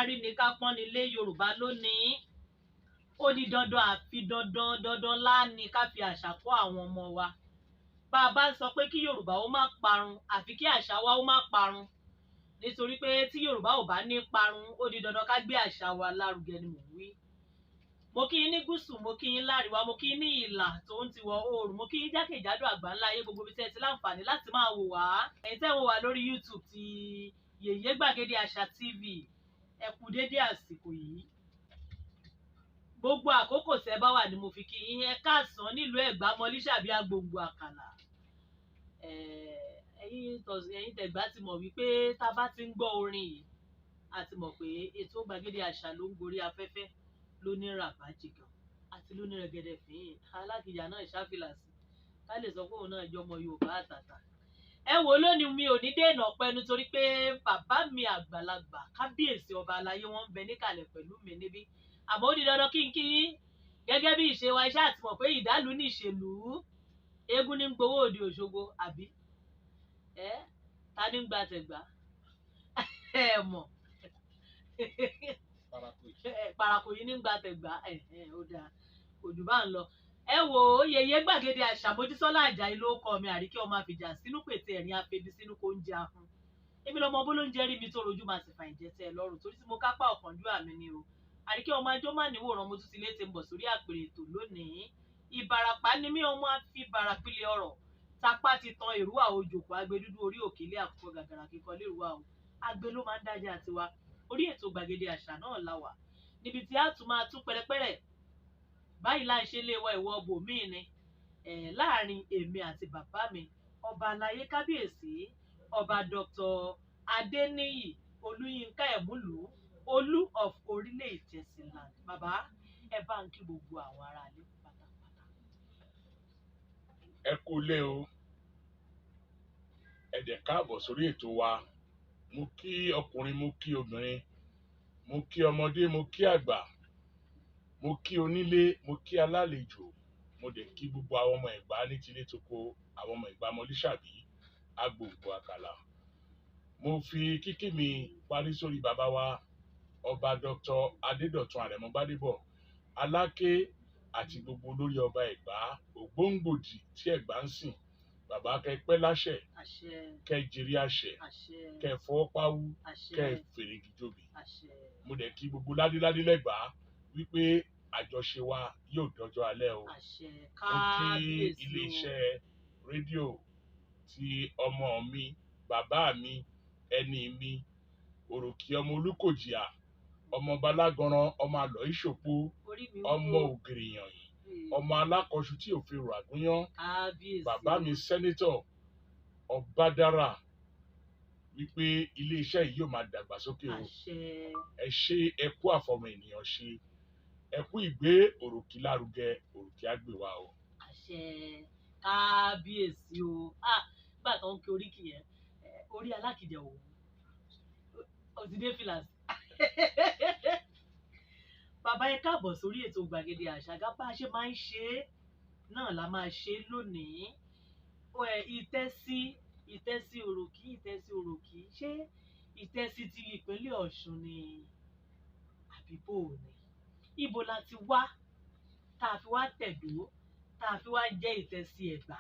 Kárí ni ká pọ́n nílé Yorùbá lónìí. Ó di dandan, àfi dandan dandan láni ká fi àṣà kọ́ àwọn ọmọ wa. Bá a bá ń sọ pé kí Yorùbá ó má parun, àfi kí àṣà wa ó má parun, nítorí pé tí Yorùbá ò bá ní parun, ó di dandan ká gbé àṣà wa lárugẹ ni mò ń wí. Mo kí yín ní gúúsù, mo kí yín láríwá, mo kí yín ní ìlà tó ń tiwọ̀ oòrùn, mo kí yín jákèjádò àgbáńlá ayé, gbogbo ibi tẹ́ ẹ ti láǹfààní láti máa wò wá. Ẹ̀yin tẹ́ ń wò wá lórí YouTube ti Yèyé Gbàgede Àṣà TV, ẹ kú dédé àsìkò yìí. Gbogbo àkókò tẹ́ bá wà ní mo fi kí yín. Ẹ káàsán nílùú Ẹ̀gbá, mọlíṣàbí agbòǹgbò àkàlà. Ẹ̀yin tẹ̀gbá ti mọ̀ wípé tá a bá ti ń gbọ́ orin yìí, a ti mọ̀ pé ètò Gbàgede Àṣà ló ń gorí afẹ́fẹ́ lóní ràbájì gan àti lóní rẹ̀gẹ̀dẹ̀ fín. Alákìjà náà ṣàfìlà sí ká lè sọ pé òun náà jọmọ Yorùbá àtàtà. Ẹ wò, lónìí mi ò ní dènà pẹ́, nítorí pé bàbá mi àgbàlagbà, kábíyèsí ọba aláyé, wọn ń bẹ níkàlẹ̀ pẹ̀lú mi níbí. Àmọ́ ó di dandan kí n kí yín gẹ́gẹ́ bí ìṣe wa. Iṣẹ́ àti mọ̀ pé ìdálù ní ìṣèlú, eégún ní gbowó òde Òṣogbo, àbí ẹ ta ní gba tẹ̀gbá ẹ mọ̀? Parako yìí ní gba tẹ̀gbá. Ó dáa, kò jù bá ń lọ. Ẹ wò ó, Yèyé Gbàgede Àṣà, Mojísọ́lá Àjàyí ló kọ mi, Àríkẹ́ ọmọ àfìjà sínú pètè ẹ̀rín afebi sínú kó ń jẹ ahun. Èmi lọmọ bó ló ń jẹ́ rí mi tó rojú máa sì fà ìjẹ́ tẹ́ ẹ lọ́rùn, torí tí mo kápá ọ̀kánjú àmì ni o. Àríkẹ́ ọmọ ajó má níwòrán, mo tún ti létí ń bọ̀ sórí àpèrè ètò lónìí. Ìbàràpá ni mí, ọmọ àfi bàràpìlẹ̀ ọ̀rọ̀ tapá ti tan èrúwà òjòkó agbẹdúdú orí òkèlè àkùkọ gàgàrà kíkọ lérúwà o. Agbe ló máa ń dájà tiwa. Orí ètò Gbàgede Àṣà náà la wà, níbi tí a tún máa tú pẹrẹpẹrẹ báyìí láì ṣe lé wa ìwọ bòmíì ni láàrin èmi àti bàbá mi, ọba aláyé, kábíyèsí ọba Dr. Adéníyì Olúyinká Ẹ̀múlù, Olú of Orílẹ̀ Ìtẹ̀síland. Bàbá, ẹ bá ń kí gbogbo àwọn aráalé pátápátá. Ẹ kú ilé o, ẹ dẹ̀ káàbọ̀ sórí ètò wa. Mo kí ọkùnrin, mo kí obìnrin, mo kí ọmọdé, mo kí àgbà, mo kí onílé, mo kí alálejò, mo dẹ̀ kí gbogbo àwọn ọmọ Ẹ̀gbá ní tilé toko, àwọn ọmọ Ẹ̀gbá mọlíṣàbí agbòǹgbò àkàlà. Mo fi kíkí mi parí sórí bàbá wa, ọba Dr. Adédọ̀tun Àrẹ̀mọ Gbádébọ̀ Aláké, àti gbogbo olórí ọba Ẹ̀gbá ògbóǹgbòdì tí Ẹ̀gbá ń sìn. Bàbá, kẹ́ pẹ́ láṣẹ, Àṣẹ. kẹ́ jèrè àṣẹ, Àṣẹ. kẹ́ fọwọ́ páwú, Àṣẹ. kẹ́ fèrègì jòbì. Àṣẹ. Mo dẹ̀ kí gbogbo ládéládé lẹ́gbàá wípé àjọṣe wa yóò dọjọ́ alẹ́ o. Àṣẹ. Mo kí Kábíyèsí o. Iléeṣẹ́ rédíò ti ọmọ mi, bàbá mi, ẹni mi, Òròkì ọmọ Olúkòjìà, ọmọ Baláganran, ọmọ àlọ́ ìṣòpó, Orí mi ọmọ wú. Ògìrìyàn, ọmọ alákọ̀ọ́sù tí òfin rò àgúnyán. Kábíyèsí. Bàbá mi, Senator Ọbádára, wípé iléeṣẹ́ yìí yóò máa dàgbàsókè o. Àṣẹ. Ẹ ṣe, ẹ kú àfọmọ ènìyàn ṣe, ẹ kú ìgbé Òròkì lárugẹ. Òròkì á gbè wá o. Àṣẹ, kábíyèsí o. Ah, nígbà tó ń kí oríkì yẹn, orí alákìjẹ òun ó ti dé fìlà sí. Bàbá, ẹ káàbọ̀ sórí ètò Gbàgede Àṣà. Gá bá a ṣe máa ń ṣe é náà la máa ṣe é lónìí. Ó, ẹ ìtẹ́sí, ìtẹ́sí Òròkì, ìtẹ́sí Òròkì, ṣé ìtẹ́sí ti ìpínlẹ̀ Ọ̀ṣun ni àbí bò ní? Ibo la ti wá tá a fi wá tẹ̀dó, tá a fi wá jẹ́ ìtẹ́sí Ẹ̀gbá?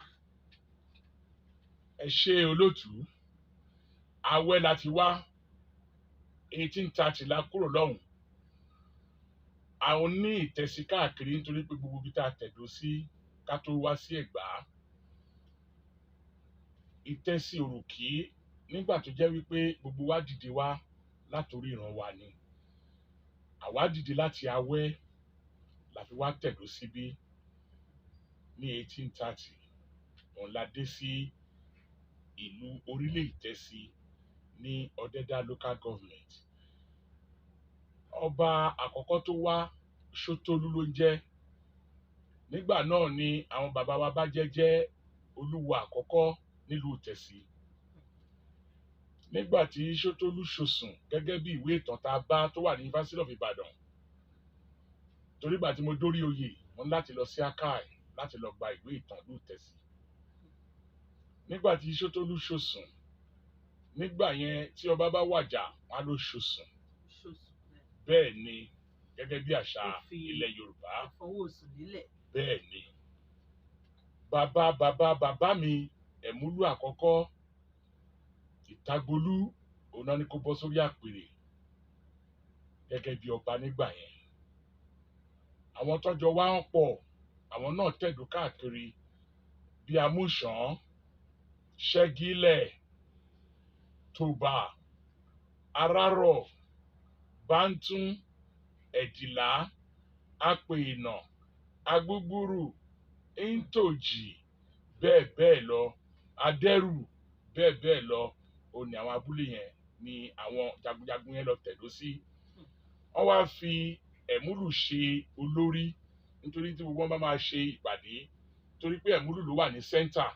Ẹ ṣe, olótùú. Awẹ́ la ti wá. 1830 la kúrò lọ́hùn. Àwọn ní ìtẹ̀sí káàkiri, nítorí pé gbogbo ibi tá a tẹ̀dó sí ká tó wá sí Ẹ̀gbá, ìtẹ̀sí Òròkì, nígbà tó jẹ́ wípé gbogbo wa dìde wá látòrí ìran wa ni àwa dìde láti Awẹ́ la fi wá tẹ̀dó síbí ní 1830. Òun la dé sí ìlú Orílẹ̀ Ìtẹ̀sí ní Ọ̀dẹ̀dá Local Government. Ọba àkọ́kọ́ tó wá, Ṣótólú ló ń jẹ́. Nígbà náà ni àwọn bàbá wa bá jẹ́ jẹ́ olúwo àkọ́kọ́ nílùú Ìtẹ̀sí. Nígbà tí Ṣótólú ṣòsùn, gẹ́gẹ́ bí ìwé ìtàn tá a bá tó wà ní University of Ibadan, torí ìgbà tí mo dórí oyè, mo ní láti lọ sí archive láti lọ gba ìwé ìtàn ìlú Ìtẹ̀sí. Nígbà tí Ṣótólú ṣòsùn, nígbà yẹn, tí ọba bá wàjà, wọn á ló ṣòsùn. Ṣòṣù bẹ́ẹ̀. Bẹ́ẹ̀ ni, gẹ́gẹ́ bí àṣà Ó fi- ilẹ̀ Yorùbá. Fọwọ́ sùn nílẹ̀. Bẹ́ẹ̀ ni, bàbá bàbá bàbá mi Ẹ̀múlú àkọ́kọ́ Ìtagbolú, òun náà ni kó bọ́ sórí àpèrè gẹ́gẹ́ bí ọba nígbà yẹn. Àwọn tọ́jọ́ wá ń pọ̀, àwọn náà tẹ̀dó káàkiri bíi Amúsàn, Ṣẹ́gílẹ̀, Tòbà, Arárọ̀, Bántún, Ẹ̀dìlá, Apèènà, Agbúgbúrù, Ntòjì, bẹ́ẹ̀ bẹ́ẹ̀ lọ, Adẹ́rù, bẹ́ẹ̀ bẹ́ẹ̀ lọ. Ó ní àwọn abúlé yẹn ni àwọn jagunjagun yẹn lọ tẹ̀dó sí. Wọ́n wá fi Ẹ̀múlù ṣe olórí, nítorí tí gbogbo wọn bá máa ṣe ìpàdé, torí pé Ẹ̀múlù ló wà ní sẹ́ńtà,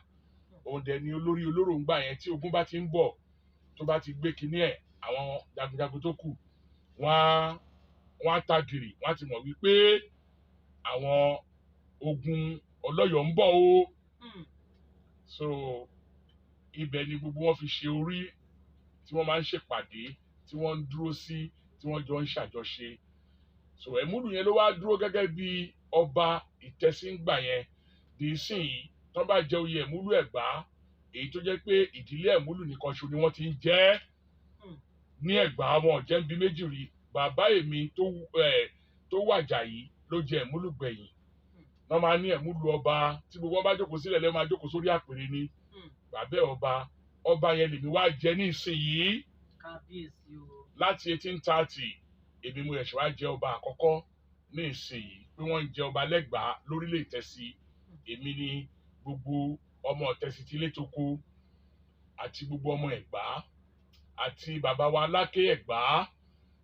òun dẹ̀ ni olórí olóró ń gbà yẹn. Tí ogun bá ti ń bọ̀, tó bá ti gbé kinní ẹ̀, àwọn jagunjagun tó kù wọ́n á tagìrì, wọ́n á ti mọ̀ wípé àwọn ogun ọlọ́yọ̀ọ́ ń bọ̀ o. So ibẹ̀ ni gbogbo wọn fi ṣe orí tí wọ́n máa ń ṣèpàdé, tí wọ́n ń dúró sí, tí wọ́n jọ ń ṣàjọṣe. So Ẹ̀múlù yẹn ló wá dúró gẹ́gẹ́ bí ọba ìtẹ̀síngbà yẹn di ìsìn. Tó bá jẹ oyè Ẹ̀múlù Ẹ̀gbá, èyí tó jẹ́ pé ìdílé Ẹ̀múlù nìkan ṣo ni wọ́n ti ń jẹ́ ní Ẹ̀gbá, wọn ò jẹ́ ń bí méjì rí. Bàbá èmi tó wàjà yìí ló jẹ Ẹ̀múlù gbẹ̀yìn. Wọ́n máa ní Ẹ̀múlù ọba, tí gbogbo wọn bá jókòó sílẹ̀ lẹ́wọ̀n, máa jókòó sórí àpèrè ni. Bàbá ẹ̀ ọba, ọba yẹn lèmi wá jẹ ní ìsinyìí. Kábíyèsí o. Láti 1830, èmi mo ṣẹ̀ṣẹ̀ wá jẹ ọba àkọ́kọ́ ní ìsinyìí pé wọ́n ń jẹ ọba lẹ́gbàá lórílẹ̀ Ìtẹ̀sí. Èmi ni gbogbo ọmọ Ìtẹ̀sí ti ilé tó kú àti gbogbo ọmọ Ẹ̀gbá àti bàbá wa Aláké Ẹ̀gbá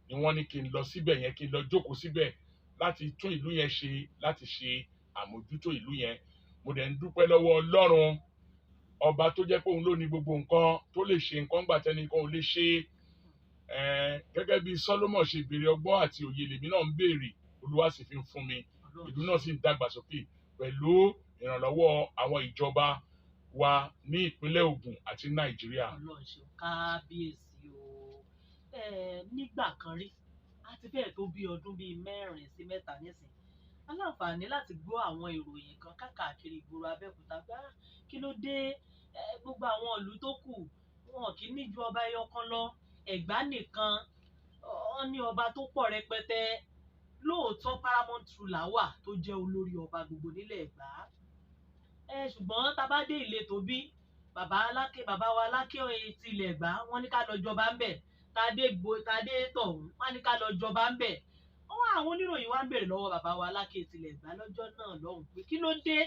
ni wọ́n ní kí n lọ síbẹ̀ yẹn, kí n lọ jókòó síbẹ̀ láti tún ìlú yẹn ṣe, láti ṣe àmójútó ìlú yẹn. Mo dẹ̀ ń dúpẹ́ lọ́wọ́ Ọlọ́run ọba tó jẹ́ pé òun ló ní gbogbo nǹkan, tó lè ṣe nǹkan gbà tẹ́nìkan ò lè ṣe. Gẹ́gẹ́ bí Solomon ṣe béèrè ọgbọ́n àti òye, lèmi náà ń béèrè, Olúwa sì fi ń fún mi. Ọlọ́run. Ìlú náà sì ń dàgbàsókè pẹ̀lú ìrànlọ́wọ́ àwọn ìjọba wa ní ìpínlẹ̀ Ògùn àti Nàìjíríà. Ọlọ́run ṣeun, kábíyèsí o. Nígbà kan rí, a ti fẹ́ẹ̀ tó bí ọdún bíi 4 sí 3 nísìn, aláǹfààní láti gbọ́ àwọn ìròyìn kan káàkiri ìgboro Abẹ́òkúta pé, "Ah, kí ló dé? Gbogbo àwọn ìlú tó kù wọn kì í ní ju ọba ẹyọ kan lọ, Ẹ̀gbá nìkan wọ́n ní ọba tó pọ̀ rẹpẹtẹ." Lóòótọ́, paramount ruler wà tó jẹ́ olórí ọba gbogbo nílẹ̀ Ẹ̀gbá, ṣùgbọ́n tá a bá dé ìletò bí bàbá Aláké, bàbá wa Aláké ti ilẹ̀ Ẹ̀gbá, wọ́n ní ká lọ jọba ńbẹ̀. Tá a dé gbo, tá a dé tọ̀hún, wọ́n ní ká lọ jọba ńbẹ̀. Wọ́n àwọn oníròyìn wa ń béèrè lọ́wọ́ bàbá wa Aláké ti ilẹ̀ Ẹ̀gbá lọ́jọ́ náà lọ́hùn pé kí ló dé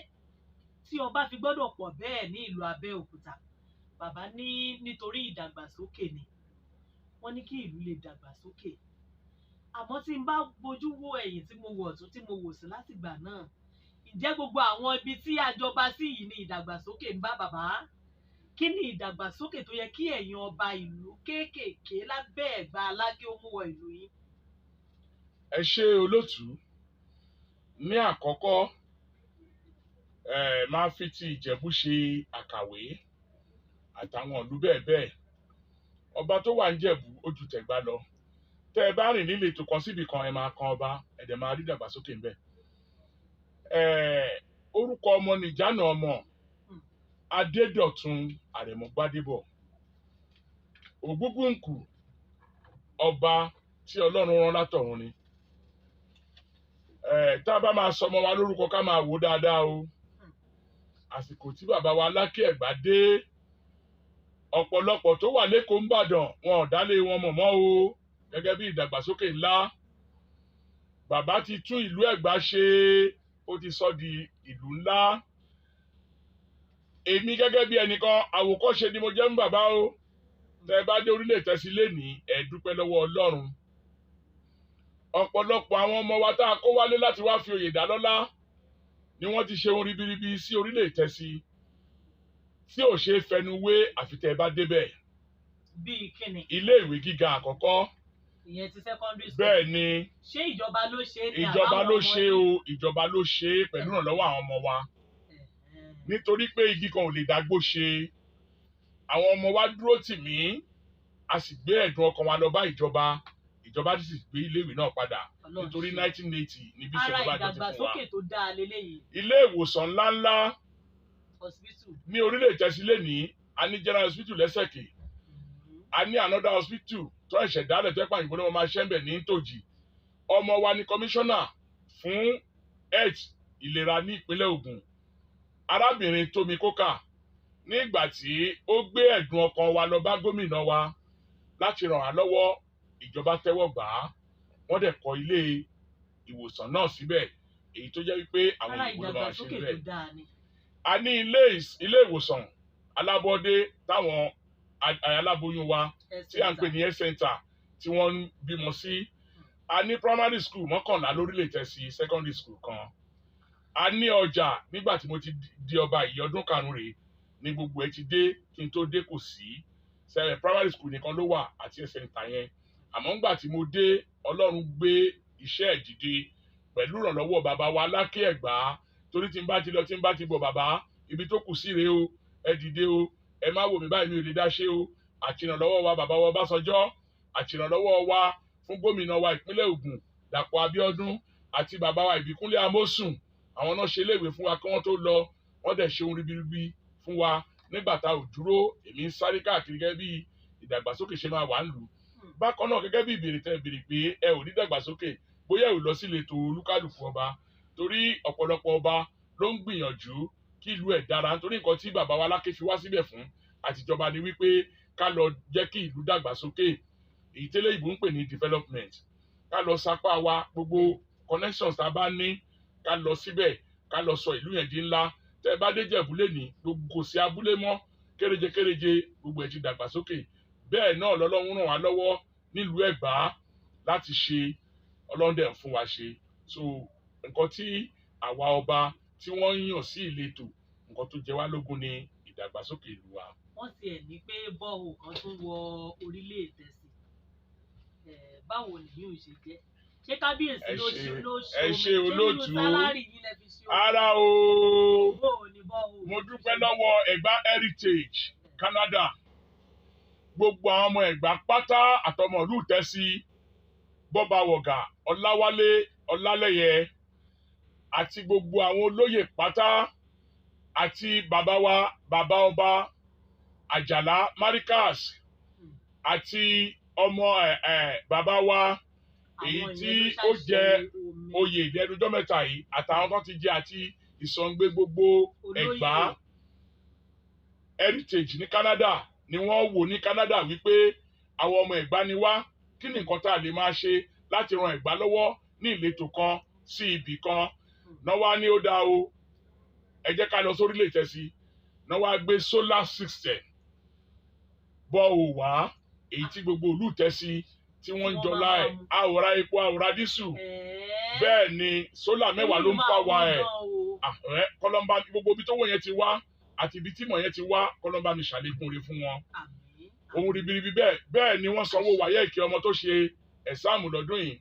tí ọba fi gbọ́dọ̀ pọ̀ bẹ́ẹ̀ ní ìlú Abẹ́òkúta. Bàbá ní nítorí ìdàgbàsókè ni, wọ́n ní kí ìlú lè dàgbàsókè. Àmọ́ tí n bá bojú wo ẹ̀yìn, tí mo wò ọ̀tún, tí mo wò sí látìgbà náà, ǹjẹ́ gbogbo àwọn ibi tí a jọba sí yìí ni ìdàgbàsókè ń bá bàbá? Kí ni ìdàgbàsókè tó yẹ kí ẹ̀yin ọba ìlú kéékèèké lábẹ́ Ẹ̀gbá Aláké ó mú wọ ìlú yín? Ẹ ṣe, olótùú. Ní àkọ́kọ́, ẹ máa fi ti Ìjẹ̀bú ṣe àkàwé àtàwọn ìlú bẹ́ẹ̀ bẹ́ẹ̀. Ọba tó wà ní Jẹ̀bú ó ju Tẹ̀gbá lọ. Tẹ́ ẹ bá rìn nílé ètò kan síbì kan, ẹ máa kan ọba, ẹ dẹ̀ máa rí ìdàgbàsókè ńbẹ̀. Orúkọ ọmọ nìjánu ọmọ Adédọ̀tun Àrẹ̀mú Gbádébọ̀ Ògúngúnkù, ọba tí Ọlọ́run rán látọ̀run ni. Tá a bá máa sọmọ wa lórúkọ, ká máa wò dáadáa o. Àsìkò tí bàbá wa Aláké Ẹ̀gbá dé, ọ̀pọ̀lọpọ̀ tó wà lẹ́kọ̀ọ́ ńbàdàn, wọn ò dálé wọn mọ̀ mọ́ o. Gẹ́gẹ́ bí ìdàgbàsókè ńlá, bàbá ti tún ìlú Ẹ̀gbá ṣe, ó ti sọ di ìlú ńlá. Èmi gẹ́gẹ́ bí ẹnìkan, àwòkọ́ṣe ni mo jẹ́ ń bàbá o. Tẹ́ ẹ bá dé orílẹ̀ Ìtẹ̀sí lénìí, ẹ dúpẹ́ lọ́wọ́ Ọlọ́run. Ọ̀pọ̀lọpọ̀ àwọn ọmọ wa tá a kó wálé láti wá fi oyè dá lọ́lá ni wọ́n ti ṣe ohun ribiribi sí orílẹ̀ Ìtẹ̀sí tí ò ṣe é fẹnu wé, àfi tẹ́ ẹ bá débẹ̀. Bíi kíni? Ilé ìwé gíga àkọ́kọ́. Ìyẹn ti secondary school? Bẹ́ẹ̀ ni. Ṣé ìjọba ló ṣe é ní Ìjọba àbáwọn ló ọmọ ṣe yín? o, ìjọba ló ṣe é pẹ̀lú ìrànlọ́wọ́ àwọn ọmọ wa, nítorí pé igi kan ò lè dágbó ṣe. Àwọn ọmọ wa dúró tì mí, a sì gbé ẹ̀dùn ọkàn wa lọ bá ìjọba. Ìjọba sì gbé iléèwé náà padà Ọlọ́run nítorí ṣe. 1980 ní Bísí Ara Ọ̀nàbànjọ ti fún wa. ìdàgbàsókè tó dáa leléyìí. Ilé ìwòsàn ńláńlá Hospital. ní orílẹ̀ Ìtẹ̀sí lẹ́nìí, a ní general hospital lẹ́sẹ̀kì, a ní another hospital tó ẹ̀ṣẹ̀ dálẹ̀ tó ẹ̀pà òyìnbó ló máa ṣẹ́ ń bẹ̀ ní Tòjì. Ọmọ wa ni commissioner fún health ìlera ní ìpínlẹ̀ Ògùn, arábìnrin Tómi Kókà. Nígbà tí ó gbé ẹ̀dùn ọkàn wa lọ bá gómìnà wa láti ràn á lọ́wọ́, ìjọba tẹ́wọ́ gbà á, wọ́n dẹ̀ kọ́ ilé ìwòsàn náà síbẹ̀, èyí tó jẹ́ wípé àwọn Ara òyìnbó ló máa ṣe ìdàgbàsókè bẹ́ẹ̀. tó dáa ni. A ní ilé ìwòsàn alábọ́dé táwọn aláboyún wa tí à ń pè ní health center tí wọ́n ń bímọ sí. A ní primary school 11 lórílẹ̀ Ìtẹ̀sí, secondary school kan. A ní ọjà. Nígbà tí mo ti di ọba yìí, ọdún 5 rèé ní gbogbo ẹ ti dé. Kí n tó dé, kò sí sẹ́yìn, primary school nìkan ló wà àti health center yẹn. Àmọ́ ńgbà tí mo dé, Ọlọ́run gbé iṣẹ́ ẹ̀ dìde pẹ̀lú ìrànlọ́wọ́ bàbá wa Aláké Ẹ̀gbá, torí tí n bá ti lọ, tí n bá ti bọ̀, bàbá, ibi tó kù sí rèé o, ẹ dìde o, ẹ má wò mí báyìí, mi ò lè dá ṣe o. Àti ìrànlọ́wọ́ wa bàbá wa Ọbásanjọ́, àti ìrànlọ́wọ́ wa fún gómìnà wa ìpínlẹ̀ Ògùn Dàpọ̀ Abíọ́dún, àti bàbá wa Ìbíkúnlé Amósùn, àwọn náà ṣe iléèwé fún wa kí wọ́n tó lọ. Wọ́n dẹ̀ ṣe ohun ribiribi fún wa nígbà tá ò dúró. Èmi ń sáré káàkiri gẹ́gẹ́ bí ìdàgbàsókè ṣe máa wà ń lù. Bákan náà, gẹ́gẹ́ bí ìbéèrè tẹ́ béèrè pé ẹ ò ní dàgbàsókè, bóyá ẹ ò lọ sí ìletò olúkálùkù ọba, torí ọ̀pọ̀lọpọ̀ ọba ló ń gbìyànjú kí ìlú ẹ̀ dára, nítorí nǹkan tí bàbá wa Aláké fi wá síbẹ̀ fún àtijọba ni wípé ká lọ jẹ́ kí ìlú dàgbàsókè, èyí tẹ́lẹ̀ ìbò ń pè ní development. Ká lọ sapá wa, gbogbo connections tá a bá ní, ká lọ síbẹ̀, ká lọ sọ ìlú yẹn di ńlá. Tẹ́ ẹ bá dé Jẹ̀bú lẹ́ni, gbogbo kò sí abúlé mọ́, kéréje kéréje, gbogbo ẹ̀ ti dàgbàsókè. Bẹ́ẹ̀ náà lọ́lọ́run ràn wá lọ́wọ́ nílùú Ẹ̀gbá láti ṣe, Ọlọ́run dẹ̀ ń fún wa ṣe. So nǹkan tí àwa ọba tí wọ́n ń yàn sí ìletò, nǹkan tó jẹ wá lógún ni ìdàgbàsókè ìlú wa. Wọ́n tiẹ̀ ní pé bọ́ọ̀hù kan tún wọ orílẹ̀ Ìtẹ̀sí. Báwo nìyí ò ṣe jẹ́? Ṣé kábíyèsí Ẹ ló ṣé, ṣe ló ṣe ẹ omi? ṣé Ṣé nínú olóòtú. salary yín lẹ fi ṣe omi? Ara o. Bó o ní bọ́ọ̀hù? Mo dúpẹ́ lọ́wọ́ Ẹ̀gbá Heritage Canada, gbogbo àwọn ọmọ Ẹ̀gbá pátá àtọmọ ìlú Ìtẹ́sí, Bọ́ba Wọ̀gà Ọláwálé Ọlálẹ́yẹ àti gbogbo àwọn olóyè pátá, àti bàbá wa bàbá ọba Àjàlá Marikas, àti ọmọ ẹ ẹ bàbá wa èyí Àwọn tí ìyẹn ló ó jẹ ṣàṣe omi. oyè ìdẹnujọ́ mẹ́ta yìí, àtàwọn tó ti jẹ àti ìsọ̀ǹgbẹ gbogbo Olóyè. Ẹ̀gbá Heritage ní Canada ni wọ́n wò ní Canada wípé àwọn ọmọ Ẹ̀gbá ni wá, kí ni nǹkan tá a lè máa ṣe láti ran Ẹ̀gbá lọ́wọ́ ní ìletò kan sí ibì kan náà. Wá ní ó dáa o, ẹ jẹ́ ká lọ sórílẹ̀ Ìtẹ̀sí náà, wá gbé solar system bọ́ ò wá, èyí tí gbogbo ìlú Ìtẹ̀sí tí wọ́n ń Tí wọ́n jọlá máa ẹ̀. mú. Àwòrán epo, àwòrán dísù. Ẹ̀ẹ́. Bẹ́ẹ̀ ni, solar 10 ló ń Èyí pa wa máa ẹ̀. wọ́n gan o. Ẹ kọlọmba, gbogbo ibi tó wọ yẹn ti wá àti ibi tí mọ̀ yẹn ti wá, kọlọmba mi ṣàlékún rẹ̀ fún wọn. Àmín. Ohun ribiribi bẹ́ẹ̀ bẹ́ẹ̀ ni wọ́n sanwó WAEC ọmọ tó ṣe exam lọ́dún yìí.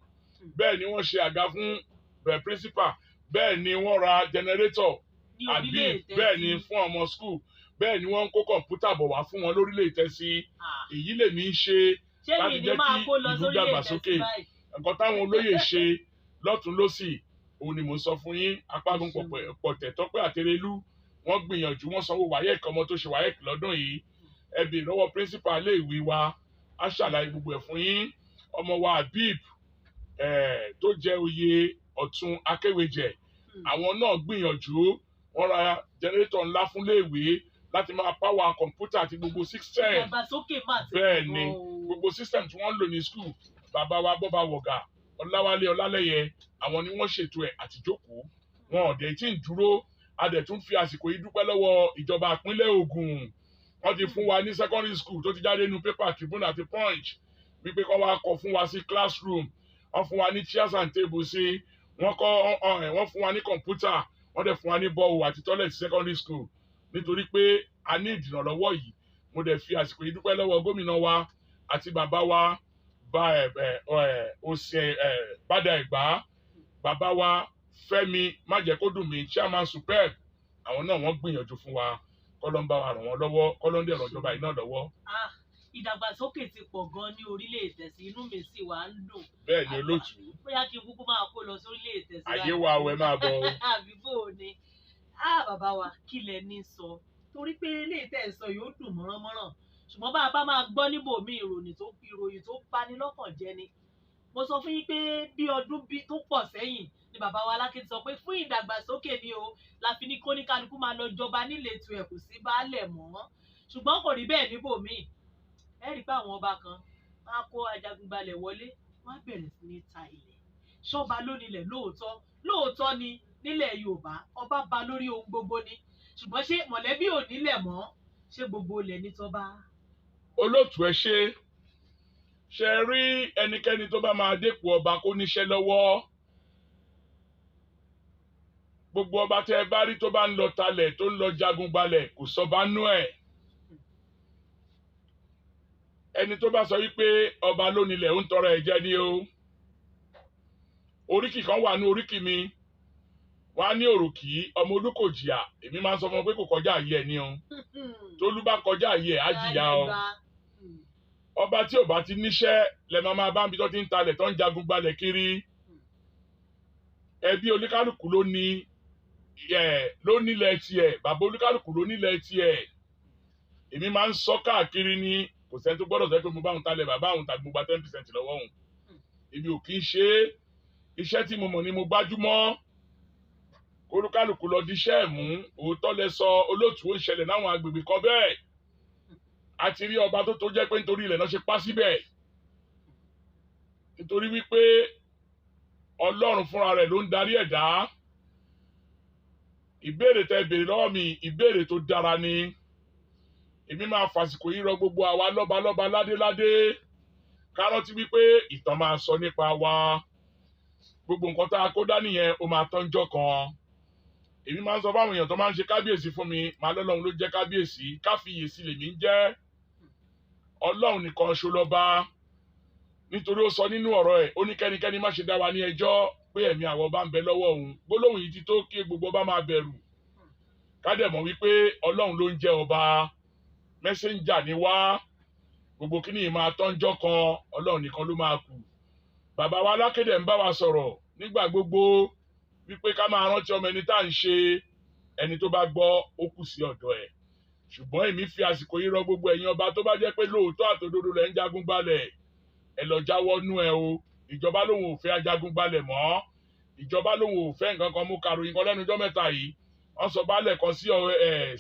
Bẹ́ẹ̀ ni wọ́n ṣe àga fún bẹ́ẹ̀ principal, bẹ́ẹ̀ ni wọ́n ra generator Ní àbí orílẹ̀ Ìtẹ̀sí. bẹ́ẹ̀ ni fún ọmọ school, bẹ́ẹ̀ ni wọ́n ń kó kọ̀ǹpútà bọ̀ wá fún wọn lórílẹ̀ Ìtẹ̀sí. Ah, Èyí lèmi ń ṣe ṣé mi láti ní jẹ́ máa kí kó lọ ìlú sórílẹ̀ dàgbàsókè. Ìtẹ̀sí báyìí? Nǹkan táwọn olóyè ṣe lọ́tún lọ́sì òun ni mò ń sọ fún yín. Apágun pọ̀tẹ̀ tọ́pẹ́ àtẹrẹlú, wọ́n gbìyànjú, wọ́n sanwó WAEC ọmọ tó ṣe WAEC lọ́dún yìí. Ẹ béèrè lọ́wọ́ principal iléèwé wa, á ṣàlàyé gbogbo ẹ̀ fún yín. Ọmọ wa Habib tó jẹ́ oyè ọ̀tún akéwèjẹ, àwọn náà gbìyànjú, wọ́n ra generator ńlá fún iléèwé láti máa power kọ̀ǹpútà àti gbogbo system. Ìdàgbàsókè mà ti Bẹ́ẹ̀ pọ̀ ni, gan o. gbogbo system tí wọ́n ń lò ní school, bàbá wa Bọ́ba Wọ̀gà Ọláwálé Ọlálẹ́yẹ, àwọn ni wọ́n ṣètò ẹ̀ àtìjókòó wọn. Ò dẹ̀ tí ń dúró. A dẹ̀ tún fi àsìkò yìí dúpẹ́ lọ́wọ́ ìjọba ìpínlẹ̀ Ògùn. Wọ́n ti fún wa ní secondary school tó ti jáde nínú paper Tribune àti Punch wípé kọ́ wa kọ́ fún wa sí classroom. Wọ́n fún wa ní chairs and tables sí, wọ́n kọ́ wọ́n fún wa ní kọ̀ǹpútà, wọ́n dẹ̀ fún wa ní borehole àti toilet secondary school, nítorí pé a ní ìdìrànlọ́wọ́ yìí. Mo dẹ̀ fi àsìkò yìí dúpẹ́ lọ́wọ́ gómìnà wa àti bàbá wa bá ẹ ẹ ẹ òsè ẹ bàdà Ẹ̀gbá, bàbá wa Fẹ́mi Májẹ̀kódùnmí, chairman superb. Àwọn náà wọ́n gbìyànjú fún wa. Kọ́lọ́ ń bá wa ràn wọ́n lọ́wọ́, kọ́lọ́ ń dẹ̀ ràn ìjọba yìí náà lọ́wọ́. Ah, Ìdàgbàsókè ti pọ̀ gan ní orílẹ̀ Ìtẹ̀sí, inú mi sì wá ń dùn. Bẹ́ẹ̀ ni olóòtú. Bóyá kí n kúkú máa kó lọ sórílẹ̀ Ìtẹ̀sí. Ayé wa wẹ máa bọ̀ o. Àbí bò ó ni. Á bàbá wa, kí lẹ ní sọ? Torí pé eléyìí tẹ̀ ń sọ yóò dùn mọ́ránmọ́rán. Ṣùgbọ́n bá a bá máa gbọ́ níbòmí ìròyìn tó bani lọ́kàn jẹ́ ni. Mo sọ fún yín pé bí ọdún tó pọ̀ sẹ́yìn ni bàbá wa Aláké ti sọ pé fún ìdàgbàsókè ni o, la fi ní kóníkálukú máa lọ jọba níletò ẹ̀, kò sí baálẹ̀ mọ́. Ṣùgbọ́n kò rí bẹ́ẹ̀ níbòmíì. Ẹ rí i pé àwọn ọba kan wọ́n á kó ajagunbalẹ̀ wọlé, wọ́n á bẹ̀rẹ̀ sí ní ta ilẹ̀. Ṣọ́ba ló nílẹ̀ lóòótọ́, lóòótọ́ ni nílẹ̀ Yorùbá ọba ba lórí ohun gbogbo ni. Ṣùgbọ́n ṣé mọ̀lẹ́bí ò nílẹ̀ mọ́? Ṣé gbogbo ilẹ̀ ní tọ́ba? Olóòtú, ẹ ṣe ṣe rí ẹnikẹ́ni tó bá máa dépò ọba kó níṣẹ́ lọ́wọ́. Gbogbo ọba tẹ́ ẹ bá rí tó bá ń lọ talẹ̀, tó ń lọ jagun gbalẹ̀, kò sọba nú ẹ̀. Ẹni tó bá sọ wípé ọba ló nílẹ̀, ó ń tọrọ ẹ̀ jẹ ni o. Oríkì kan wà ní oríkì mi, wọ́n á ní òròkì ọmọ olúkòjìyà. Èmi máa ń sọ fún wọn pé kò kọjá àyè ẹ̀ ni o. Tólú bá kọjá àyè ẹ̀, á jìyà o. Ọba tí ò bá ti níṣẹ́ lẹ máa máa bá ń bi tó ti ń talẹ̀, tó ń jagun gbalẹ̀ kiri. Ẹbí oníkálukú ló ní ẹ, ló nílẹ̀ tiẹ̀, bàbá oníkálukú ló nílẹ̀ tiẹ̀. Èmi máa ń sọ káàkiri ni, kò sẹ́ni tó gbọ́dọ̀ sọ pé mo bá òun talẹ̀ bàbá òun tàbí mo gba 10% lọ́wọ́ òun. Èmi ò kì í ṣe é. Iṣẹ́ tí mo mọ̀ ni mo gbájúmọ́. Kólúkálukú lọ díṣẹ́ ẹ̀ mú. Òótọ́ lẹ sọ olóòtú, ó ń ṣẹlẹ̀ láwọn agbègbè kan bẹ́ẹ̀. A ti rí ọba tó jẹ́ pé nítorí ilẹ̀ náà ṣe pa síbẹ̀, nítorí wípé Ọlọ́run fúnra rẹ̀ ló ń darí ẹ̀dá. Ìbéèrè tẹ́ béèrè lọ́wọ́ mi, ìbéèrè tó dára ni. Èmi máa fàsìkò yìí rọ gbogbo àwa lọ́balọ́ba, ládéládé, ká rántí wípé ìtàn máa sọ nípa wa. Gbogbo nǹkan tá a kó dání yẹn, ó máa tọ́njọ́ kan. Èmi máa ń sọ fáwọn èèyàn tó máa ń ṣe kábíyèsí fún mi, màá lọ́lọ́run ló jẹ́ kábíyèsí, káfíyèsí lèmi ń jẹ́. Ọlọ́run nìkan ṣo lọ́ba, nítorí ó sọ nínú ọ̀rọ̀ ẹ̀, ó ní kẹ́nikẹ́ni má ṣe dá wa ní ẹjọ́ pé ẹ̀mí àwọn ọba ń bẹ lọ́wọ́ òun. Gbólóhùn yìí ti tó kí gbogbo ọba máa bẹ̀rù, ká dẹ̀ mọ̀ wípé Ọlọ́run ló ń jẹ́ ọba, mẹ́sẹ̀njà ni wá. Gbogbo kíní yìí máa tọ́njọ́ kan, Ọlọ́run nìkan ló máa kù. Bàbá wa Alákédè ń bá wa sọ̀rọ̀ nígbà gbogbo wípé ká máa rántí ọmọ ẹni tá à ń ṣe. Ẹni tó bá gbọ́, ó kù sí ọ̀dọ̀ ẹ̀. Ṣùgbọ́n èmi fi àsìkò yìí rọ gbogbo ẹ̀yin ọba tó bá jẹ́ pé lóòótọ́ àtòdodo lẹ̀ ń jagun gbalẹ̀, ẹ lọ jáwọ́ nú ẹ o. Ìjọba lòun ò fẹ́ ajagun gbalẹ̀ mọ́, ìjọba lòun ò fẹ́ nǹkan kan. Mú karòyìn kan lẹ́nu ọjọ́ mẹ́ta yìí, wọ́n sọ baálẹ̀ kan sí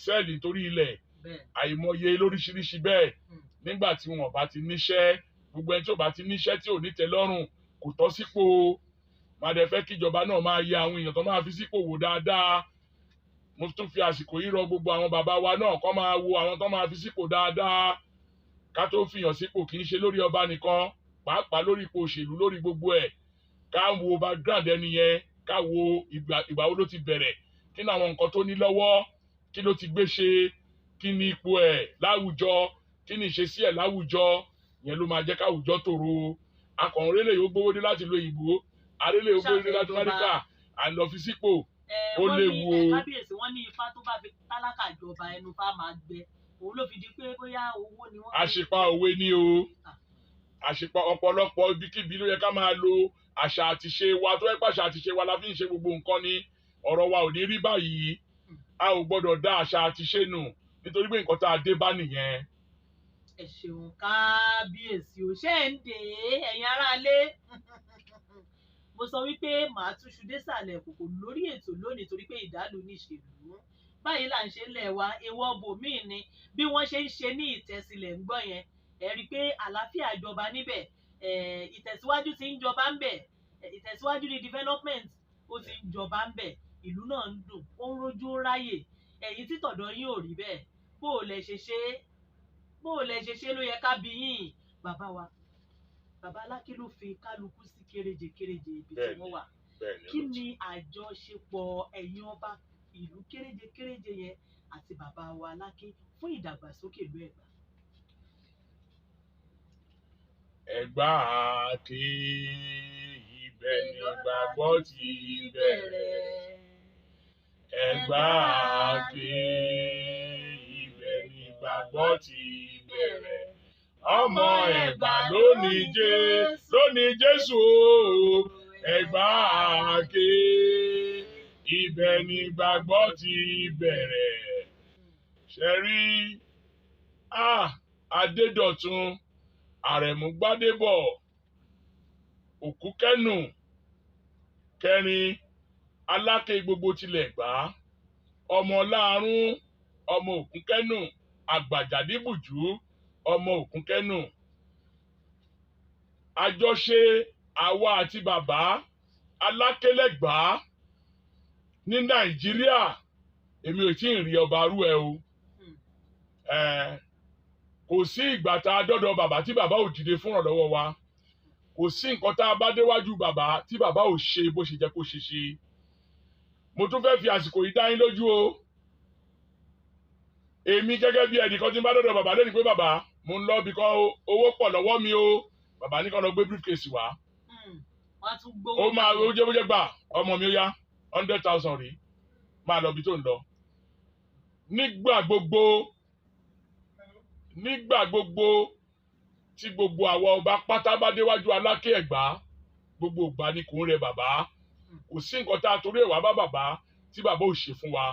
cell nítorí ilẹ̀. Àìmọye lóríṣiríṣi bẹ́ẹ̀. Nígbà tí wọn bá ti níṣẹ́, gbogbo ẹni tí ò bá ti níṣẹ́, tí ò ní tẹ́lọ́rùn, kò tọ́ sípò. Máa dẹ̀ fẹ́ kíjọba náà máa yẹ àwọn èèyàn tó máa fi sípò wò dáadáa. Mo tún fi àsìkò yìí rọ gbogbo àwọn bàbá wa náà kó máa wo àwọn tó máa fi sípò dáadáa ká tó fìyàn sípò. Kì í ṣe lórí ọba nìkan, pàápàá lórí ipò òṣèlú, lórí gbogbo ẹ̀, ká wo background ẹni yẹn, ká wo ìgbà wo ló ti bẹ̀rẹ̀, kí ni àwọn nǹkan tó ní lọ́wọ́, kí ló ti gbé ṣe, kí ni ipò ẹ̀ láwùjọ, kí ni ìṣesí ẹ̀ láwùjọ. Yẹn ló máa jẹ́ káwùjọ tòrò. Akọ̀run lè yóò gbówó dé láti lo òyìnbó, arélé yóò gbówó dé láti Amẹ́ríkà, à ń lọ fi sípò, ó léwu o. Kábíyèsí, wọ́n ní ifá tó bá fi tálákà jọba, ẹnu fá máa gbẹ. Òun ló fi di pé bóyá owó ni wọ́n. Àṣìpa òwe ni o, àṣìpa. Ọ̀pọ̀lọpọ̀ ibikíbi ló yẹ ká máa lo àṣà àti ṣe wa. Tó yẹ pé àṣà àti ṣe wa la fi ń ṣe gbogbo nǹkan ni, ọ̀rọ̀ wa ò ní rí báyìí. A ò gbọ́dọ̀ dá àṣà àti ṣe nù, nítorí pé nǹkan tá a dé bá nìyẹn. Ẹ ṣeun kábíyèsí o. Ṣé ń dè é, ẹ̀yin aráalé? Mo sọ wípé màá túṣu désàlẹ̀ kòkò lórí ètò lónìí, torí pé ìdálù ní ìṣèlú báyìí là ń ṣe ńlẹ̀ wa. Ewọ́ bòmíì ni bí wọ́n ṣe ń ṣe ní Ìtẹ̀sílẹ̀ ń gbọ́ yẹn. Ẹ rí i pé àlàáfíà jọba níbẹ̀, ìtẹ̀síwájú ti ń jọba ń bẹ̀. Ìtẹ̀síwájú ní development, ó ti ń jọba ń bẹ̀. Ìlú náà ń dùn, ó ń rójú ráyè. Ẹ̀yin títọ̀dọ̀ yín ò rí bẹ́ẹ̀, bó o lẹ ṣe ṣe, bó o lẹ ṣe ṣe ló yẹ ká bí yín. Bàbá wa, bàbá Aláké ló fi kálukú sí kéréje kéréje ibi tí wọ́n wà. Kí ni àjọṣepọ̀ ẹ̀yin ọba ìlú kéréje kéréje yẹn àti bàbá wa Aláké fún ìdàgbàsókè ìlú Ẹ̀gbá? Ẹ̀gbá Àkè, ibẹ̀ ni ìgbàgbọ́ ti bẹ̀rẹ̀. Ẹ̀gbá Àkè, ibẹ̀ ni ìgbàgbọ́ ti bẹ̀rẹ̀. Ọmọ Ẹ̀gbá lónìí Jésù, lónìí Jésù o, Ẹ̀gbá àáké. Ibẹ̀ ni gbàgbọ́ ti bẹ̀rẹ̀. Ṣé rí Adédọ̀tun Àrẹ̀mú Gbádébọ̀ Òkúkẹ́nù kẹrin Aláké gbogbo tilẹ̀ gbá, ọmọ láàrún, ọmọ Òkúkẹ́nù, Àgbàjàdíbùjú, ọmọ Òkúkẹ́nù. Àjọṣe àwa àti bàbá Alákélẹ́gbàá ní Nàìjíríà, èmi ò tí ì rí ọba arú ẹ o. Kò sí ìgbà tá a dọ́dọ̀ bàbá tí bàbá ò dìde fún ìrànlọ́wọ́ wa. Kò sí nǹkan tá a bá déwájú bàbá tí bàbá ò ṣe bó ṣe jẹ́ kó ṣe ṣe. Mo tún fẹ́ fi àsìkò yìí dá yín lójú o. Èmi gẹ́gẹ́ bí ẹnìkan tí ń bá dọ́dọ̀ bàbá lónìí pé bàbá mo ń lọ bí kan owó pọ̀ lọ́wọ́ mi o, bàbá ní kan lọ gbé briefcase wá. Ó máa ó jẹ́ bó jẹ́ gbà ọmọ mi ó yá 100,000 rí, máa lọ bí tó ń lọ. Nígbà gbogbo tí gbogbo àwọn ọba pátá bá déwájú Aláké Ẹ̀gbá, gbogbo ìgbà ni kò ń rẹ bàbá. Kò sí nǹkan tá a torí ẹ̀ wá bá bàbá tí bàbá ò ṣe fún wa.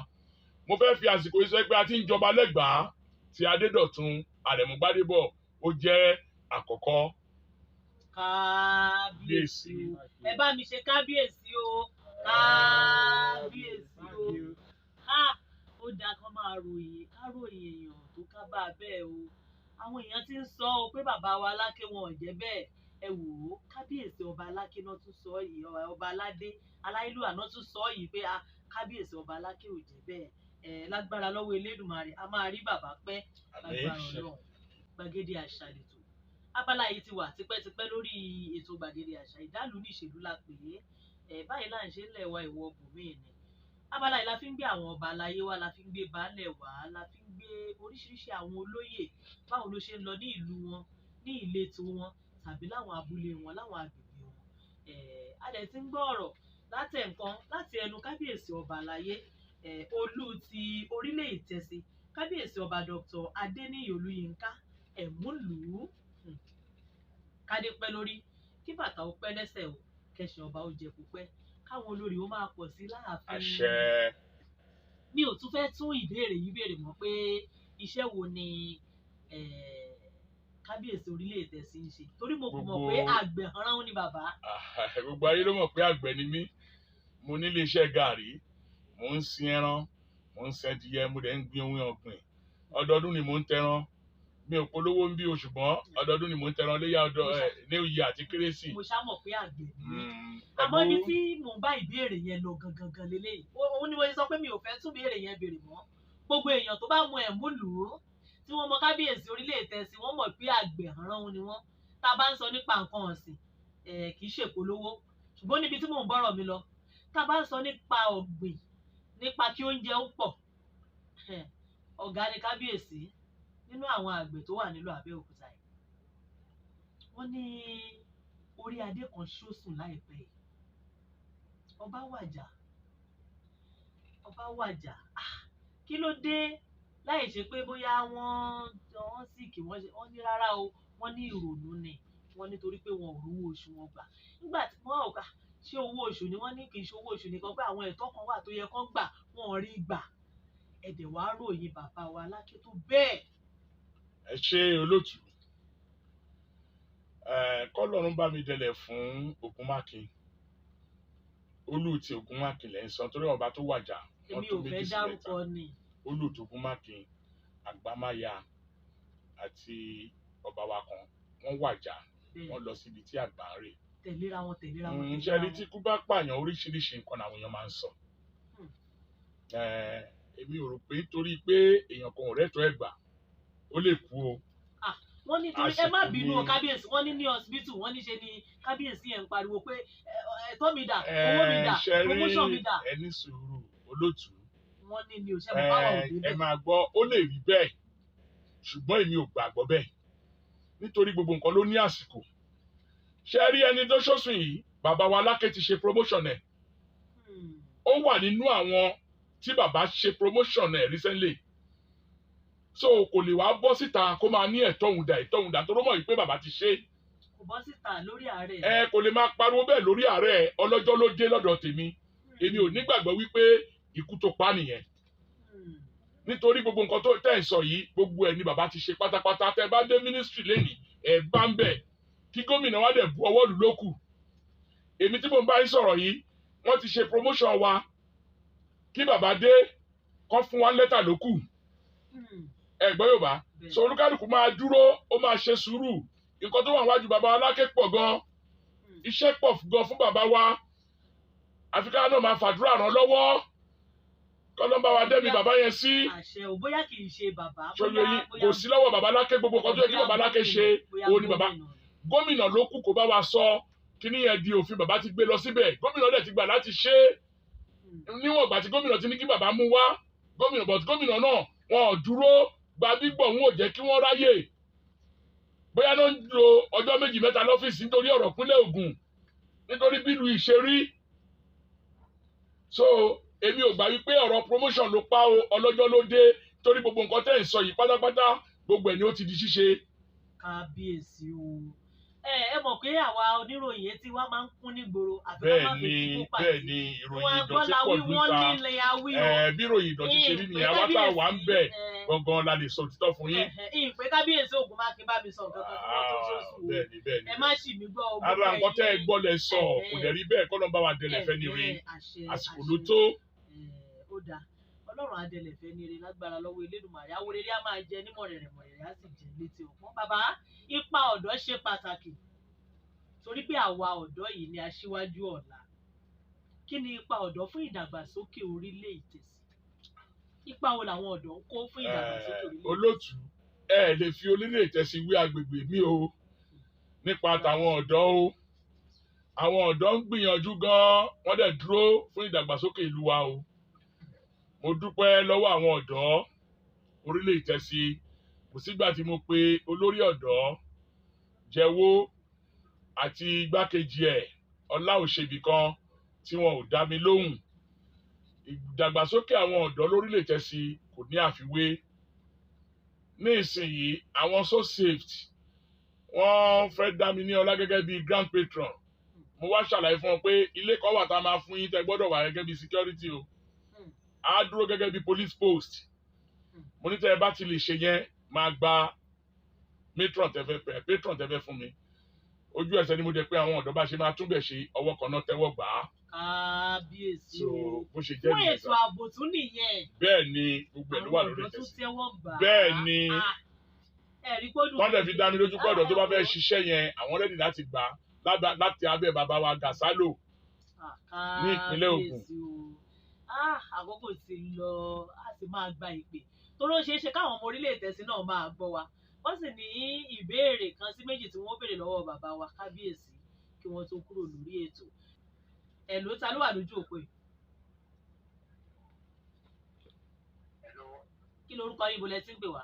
Mo fẹ́ fi àsìkò yìí sọ pé a ti ń jọba lẹ́gbàá tí Adédọ̀tun Àrẹ̀mú Gbádébọ̀ ó jẹ́ àkọ́kọ́. Kábíyèsí o, ẹ bá mi ṣe kábíyèsí o, kábíyèsí o. Ó dáa kán máa ròyìn, ká ròyìn èèyàn tó ká bá a bẹ́ẹ̀ o. Àwọn èèyàn ti ń sọ ọ pé bàbá wa Aláké wọn ò jẹ́ bẹ́ẹ̀. Ẹ wò ó, kábíyèsí ọba Aláké náà tún sọ yìí, ọba aládé aláìlúwà náà tún sọ yìí pé kábíyèsí ọba Aláké ò jẹ́ bẹ́ẹ̀. Ẹ lágbára lọ́wọ́ Elédùmarè, a máa rí bàbá pẹ́ lágbára Ọlọ́run. Gbàgede àṣà lètò. Abala yìí ti wà tipẹ́tipẹ́ lórí ètò gbàgede àṣà. Ìdálù ní ìṣèlú la pè é. Ẹ báyìí là ń ṣe ńlẹ̀ wa ìwọ bòmíì ni. Abala yìí la fi ń gbé àwọn ọba aláyé wa, la fi ń gbé baálẹ̀ wa, la fi ń gbé oríṣiríṣi àwọn olóyè, báwo ló ṣe ń lọ ní ìlú wọn, ní ìletò wọn, tàbí láwọn abúlé wọn, láwọn agbègbè wọn. A dẹ̀ ti ń gbọ́ ọ̀rọ̀ látẹ̀ǹkan láti ẹnu kábíyèsí ọba aláyé, olú ti orílẹ̀ Ìtẹ̀sí, kábíyèsí ọba Dr. Adéníyì Olúyinká Ẹ̀múlùú. Kádé pẹ́ lórí, kí bàtà ó pẹ́ lẹ́sẹ̀ o, kẹsàn ọba ó jẹ púpẹ́, káwọn olórí ó máa pọ̀ sí láàfin. Àṣẹ. Mi ò tún fẹ́ tún ìbéèrè yìí béèrè mọ́ pé iṣẹ́ wo ni kábíyèsí orílẹ̀ Ìtẹ̀sí ń ṣe, torí mo kò mọ̀ pé àgbẹ̀ ránun ni bàbá. Gbogbo ayé ló mọ̀ pé àgbẹ̀ ni mí. Mo ní iléeṣẹ́ gàrí, mò ń sin ẹran, mò ń sin ẹdìyẹ, mo dẹ̀ ń gbin ohun ọ̀gbìn. Ọdọọdún ni mò ń tẹran. Mi ò polówó ń bí o, ṣùgbọ́n ọdọọdún ni mò ń tẹran léyà ọdọ ní oyè àti kérésì. Mo ṣá mọ̀ pé àgbẹ̀ ni mí. Àmọ́ ibi tí mò ń bá ìbéèrè yẹn lọ gangan gan leléyìí, òun ni mo ṣe sọ pé mi ò fẹ́ tún béèrè yẹn béèrè mọ́. Gbogbo èèyàn tó bá mọ Ẹ̀múlùú, tí wọ́n mọ kábíyèsí orílẹ̀ Ìtẹ̀sí, wọ́n mọ̀ pé àgbẹ̀ ránun ni wọ́n. Tá a bá ń sọ nípa nǹkan ọ̀sìn, kì í ṣèpolówó, ṣùgbọ́n níbi tí mò ń bọ̀rọ̀ mi lọ, tá a bá ń sọ nípa ọ̀gbìn, nípa kí oúnjẹ ó pọ̀, ọ̀gá ni kábíyèsí nínú àwọn àgbẹ̀ tó wà nílùú Abẹ́òkúta yìí. Wọ́n ní orí adé kan ṣósùn láìpẹ́ yìí. Ọba wàjà, ọba wàjà. Kí ló dé? Láì ṣe pé bóyá wọ́n sì kí wọ́n ní rárá o, wọ́n ní ìrònú ni. Wọ́n nítorí pé wọn ò rówó oṣù wọn gbà. Nígbà tí wọ́n ò gbà, ṣé owó oṣù ni wọ́n ní? Kì í ṣe owó oṣù nìkan, pé àwọn ẹ̀tọ́ kan wà tó yẹ kán gbà, wọn ò rí gbà. Ẹ̀dẹ̀ wàá ròyìn bàbá wa Aláké tó bẹ́ẹ̀. Ẹ ṣe olóòtú. Kọ́lọ́run bá mi dẹlẹ̀ fún Ògúnmákin. Olú ti Ògúnmákin lẹ́ ń sọ, torí ọba tó wàjà wọ́n tó méjì sí mẹ́ta. Olú ti Ògúnmákin, Àgbámáya àti ọba wa kan, wọ́n wàjà, wọ́n lọ síbi tí àgbà ń rè. Tẹ̀léra wọn, tẹ̀léra wọn. Ṣé ẹni tí ikú bá pààyàn, oríṣiríṣi nǹkan làwọn èèyàn máa ń sọ. Èmi ò rò pé torí pé èèyàn kan ò rẹ́tọ̀ọ́ ẹ̀gbà ó lè kú o. Wọ́n ní torí ẹ má bínú o kábíyèsí, wọ́n ní ní hospital, wọ́n ní ṣe ni kábíyèsí ẹ̀ ń pariwo pé ẹ̀tọ́ mi dà, owó mi dà, promotion mi dà. Ẹ ní sùúrù olóòtú. Wọ́n ní mi ò ṣe mo bá wà òde bẹ́ẹ̀. Ẹ máa gbọ́, ó lè rí bẹ́ẹ̀, ṣùgbọ́n èmi ò gbàgbọ́ bẹ́ẹ̀, nítorí gbogbo nǹkan ló ní àsìkò. Ṣé rí ẹni tó ṣọ̀sùn yìí, bàbá wa Aláké ti ṣe promotion ẹ̀. Ó wà nínú àwọn tí bàbá ṣe promotion ẹ̀ recently. So kò lè wá bọ́ síta kó máa ní ẹ̀tọ́ òun dà, ẹ̀tọ́ òun dà, tó mọ̀ wípé bàbá ti ṣe. Kò bọ́ síta lórí ààrẹ. Ẹ kò lè máa pariwo bẹ́ẹ̀ lórí ààrẹ. Ọlọ́jọ́ ló dé lọ́dọ̀ tèmi. Èmi ò nígbàgbọ́ wípé ikú tó pa nìyẹn, nítorí gbogbo nǹkan tó tẹ̀ ń sọ yìí, gbogbo ẹ̀ ni bàbá ti ṣe pátápátá. Tẹ́ bá dé ministry lẹ́nìí, ẹ̀ bá ń bẹ̀ kí gómìnà wa dẹ̀ bu ọwọ́ lù lókù. Èmi tí mo ń bá yín sọ̀rọ̀ yìí, wọ́n ti ṣe promotion wa, kí bàbá dé kán fún wa lẹ́tà lókù. Ẹ gbọ́ Yorùbá. So olúkálùkù máa dúró, ó máa ṣe sùúrù. Nǹkan tó wà wájú bàbá Aláké pọ̀ gan, iṣẹ́ pọ̀ gan fún bàbá wa. Àfi ká náà máa fàdúrà ràn lọ́wọ́, kọ́lọ́mbà wa dẹ́mi bàbá yẹn sí. Àṣẹ ò, bóyá kì í ṣe bàbá. Ṣòye yìí kò sí lọ́wọ́ bàbá Aláké. Gbogbo nǹkan tó yẹ kí bàbá Aláké ṣe, òun ni bàbá gómìnà ló kù kó bá wa sọ kíní yẹn di òfin. Bàbá ti gbé lọ síbẹ̀, gómìnà dẹ̀ ti gbà láti ṣe é. Níwọ̀n ìgbà tí gómìnà ti ní kí bàbá mú wá gómìnà, but gómìnà náà wọn ò dúró gba gbígbọ̀, wọn ò jẹ́ kí wọ́n ráyè. Bóyá ló ń lo ọjọ́ méjì mẹ́ta lọ́fíìsì nítorí ọ̀rọ̀ ìpínlẹ̀ Ògùn, nítorí bílù ìṣerí. So èmi ò gbà wípé ọ̀rọ̀ promotion ló pa o. Ọlọ́jọ́ ló dé, torí gbogbo nǹkan tẹ́ ń sọ yìí pátápátá, gbogbo ẹ̀ ni ó ti di ṣíṣe. Kábíyèsí o. Ẹ mọ̀ pé àwa oníròyìn etí wa máa ń kún nígboro, àfi ká má fi Bẹ́ẹ̀ tí ni. kó pàdé. Bẹ́ẹ̀ ni, ìròyìn Wọn ìdọ̀tí la pọ̀ wí, wọ́n níta. nílẹ̀ awí o. Ẹ bí ìròyìn ìdọ̀tí ṣe rí nìyẹn. Àwa tá a wà ń bẹ̀ gangan la lè sọ òtítọ́ fún yín. Ìpè kábíyèsí Ògúnmákin bá mi sọ nǹkan kan tí wọ́n tó ṣoṣù o. Bẹ́ẹ̀ ni, bẹ́ẹ̀ ni. Ẹ má ṣì mí gbọ́ o. Ara nǹkan tẹ́ ẹ gbọ́ lẹ sọ, kò dẹ̀ rí bẹ́ẹ̀. Kọ́ ló ń bá wa dẹlẹ̀ fẹ́ ni rí. Àsìkò ló tó. Ó dáa, Ọlọ́run adẹlẹ̀ fẹ́ ní ire lágbára lọ́wọ́ Elédùmarè. Awolere á máa jẹ nímọ̀rẹ̀rẹ̀ mọ̀rẹ̀rẹ̀, á sì jẹ létí ọ̀pọ̀n. Bàbá, ipa ọ̀dọ́ ṣe pàtàkì, torí pé àwa ọ̀dọ́ yìí ni aṣíwájú ọ̀la. Kí ni ipa ọ̀dọ́ fún ìdàgbàsókè orílẹ̀-èdè sí? Ipa wo làwọn ọ̀dọ́ ń kó fún ìdàgbàsókè orílẹ̀-èdè? Olótú, ẹ lè fi orílẹ̀ ìtẹ̀sí wí agbègbè mi o nípa tàwọn ọ̀dọ́ o. Àwọn ọ̀dọ́ ń gbìyànjú gan-an, wọ́n dẹ̀ dúró fún ìdàgbàsókè ìlú wa o. Mo dúpẹ́ lọ́wọ́ àwọn ọ̀dọ́ orílẹ̀ ìtẹ̀sí. Kò sígbà tí mo pe olórí ọ̀dọ́ Jẹ́wọ́ àti igbákejì ẹ̀ Ọlá Òṣèbí kan tí wọn ò dá mi lóhùn. Ìdàgbàsókè àwọn ọ̀dọ́ lórílẹ̀ ìtẹ̀sí kò ní àfiwé. Ní ìsinyìí, àwọn so saved, wọ́n fẹ́ dá mi ní ọlá gẹ́gẹ́ bí grand patron. Mo wá ṣàlàyé fún wọn pé ilé kan wà tá a máa fún yín, tẹ́ gbọ́dọ̀ wà gẹ́gẹ́ bí security o, á dúró gẹ́gẹ́ bí police post. Mo ní tẹ́ ẹ bá ti lè ṣe yẹn, máa gba matron tẹ́ fẹ́ pẹ́, patron tẹ́ fẹ́ fún mi. Ojú ẹsẹ̀ ni mo dẹ̀ pé àwọn ọ̀dọ́ bá ṣe máa túbẹ̀ ṣe ọwọ́ kan náà tẹ́wọ́ gbà á. Kábíyèsí So o. bó ṣe jẹ́ Fún nìyẹn ètò sá. ààbò tún nìyẹn. Bẹ́ẹ̀ ni, gbogbo ẹ̀ ló wà Àwọn lórí ọ̀dọ́ tún ìtẹ̀sí. tẹ́wọ́ gbà á. Bẹ́ẹ̀ ni. Ah, ẹ̀rí gbọ́dọ̀. Wọ́n dẹ̀ fi dá mi lójú pé ọ̀dọ́ tó bá fẹ́ ṣiṣẹ́ yẹn, àwọn ready láti gbà á láti abẹ́ bàbá wa Gàsálò ní ìpínlẹ̀ Ògùn. Kábíyèsí o. Ah, àkókò ti lọ, a sì máa gba ìpè torí ó ṣeé ṣe káwọn ọmọ orílẹ̀ èdè náà máa gbọ́ wa, wọ́n sì ní ìbéèrè kan sí méjì tí wọ́n béèrè lọ́wọ́ bàbá wa kábíyèsí kí wọ́n tó kúrò lórí ètò. Ẹ̀ ló ta ló wà lójú òpó yìí? Hello, Kí lorúkọ yín, bolẹ̀ tí ń pè wá?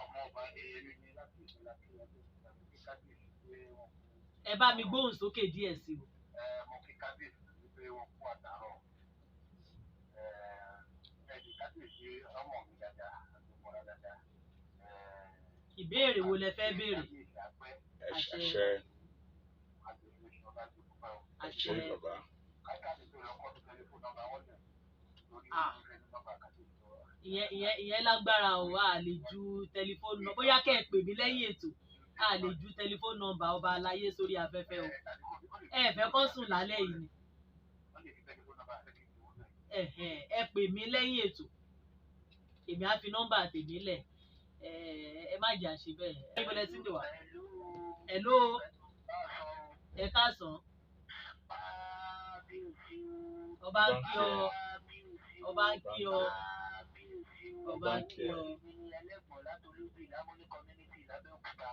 Ọmọọba Adéyẹmí ní láti ìpínlẹ̀ Akínyẹlé. Mo kí kábíyèsí pé wọ́n kú. Ẹ bá mi gbóhùn sókè díẹ̀ sí o. Mo kí kábíyèsí pé wọ́n kú àtàárọ̀. Ẹ di kábíyèsí ọmọ mi dáadáa, àgbẹ̀mọ́ra dáadáa. Ìbéèrè wo lẹ fẹ́ béèrè? Kábíyèsí àpẹ́ Ẹ Àṣẹ. ṣe àgbẹ̀mọ́ṣọ́ láti kópa o. ṣe Àṣẹ. bàbá. Kábíyèsí tó lọ kọ́ tó tẹlifóònù nọ́mbà wọn lẹ̀ lórí Ah. ìfẹ́ ní nọ́mbà kábíyèsí tó wà. Ìyẹn lágbára o. A lè ju tẹlifóònù nọ bóyá kẹ́ ẹ pè mí lẹ́yìn ètò. A lè ju tẹlifóònù nọ́mbà ọba aláyé sórí afẹ́fẹ́ o. Ẹ fẹ́ kọ́ sùn lálẹ́ yìí ni? Wọ́n lè fi tẹlifóònù nọ́mbà kábíyèsí wọn lẹ̀. Ẹ̀hẹ̀n, ẹ pè mí lẹ́yìn ètò, èmi á fi nọ́mbà tèmi lẹ̀. Ẹ má jẹ́ àṣẹ bẹ́ẹ̀. Ẹ bọ́lẹ̀ sí ń pè wá. Hello, ẹ káàsán. Ọba ń kí ọ, ọba ń kí ọ, ọba ń kí ọ. Ẹlẹ́gbọ̀n látolúbì lámúní community lábẹ́òkúta.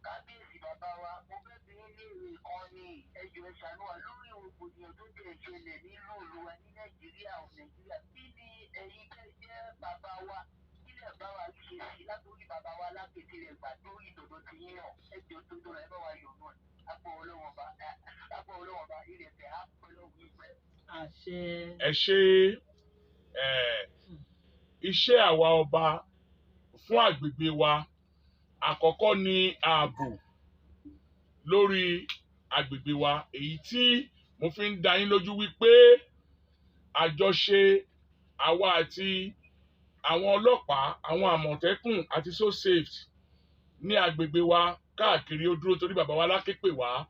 Kábíyèsí bàbá wa, mo fẹ́ bi yín léèrè kan ní ẹjọ́, ẹ ṣàánú wa lórí rògbòdìyàn tó tẹ̀ ṣẹlẹ̀ nílùú ìlú wa ní Nàìjíríà ò Nàìjíríà. Kí ni ẹ̀yin tẹ́ jẹ́ bàbá wa, kí lẹ̀ bá wa ṣe sí látòrí bàbá wa lápètè rẹ̀ gbà lórí ìdòdó ti yín hàn? Ẹjọ́ tó dọ̀rọ̀, ẹ bá wa yọ̀ náà. Lápò Ọlọ́wọ́n bá, lápò Ọlọ́wọ́n bá, ilẹ̀ tẹ̀ á pẹ̀lú ògùn pẹ́. Àṣẹ. Ẹ ṣe. Ẹ iṣẹ́ àwa ọba fún àgbègbè wa. Àkọ́kọ́ ni ààbò lórí àgbègbè wa, èyí tí mo fi ń dá yín lójú wípé àjọṣe àwa àti àwọn ọlọ́pàá, àwọn àmọ̀tẹ́kùn àti so safe ní àgbègbè wa káàkiri ó dúró, torí bàbá wa Láké pè wá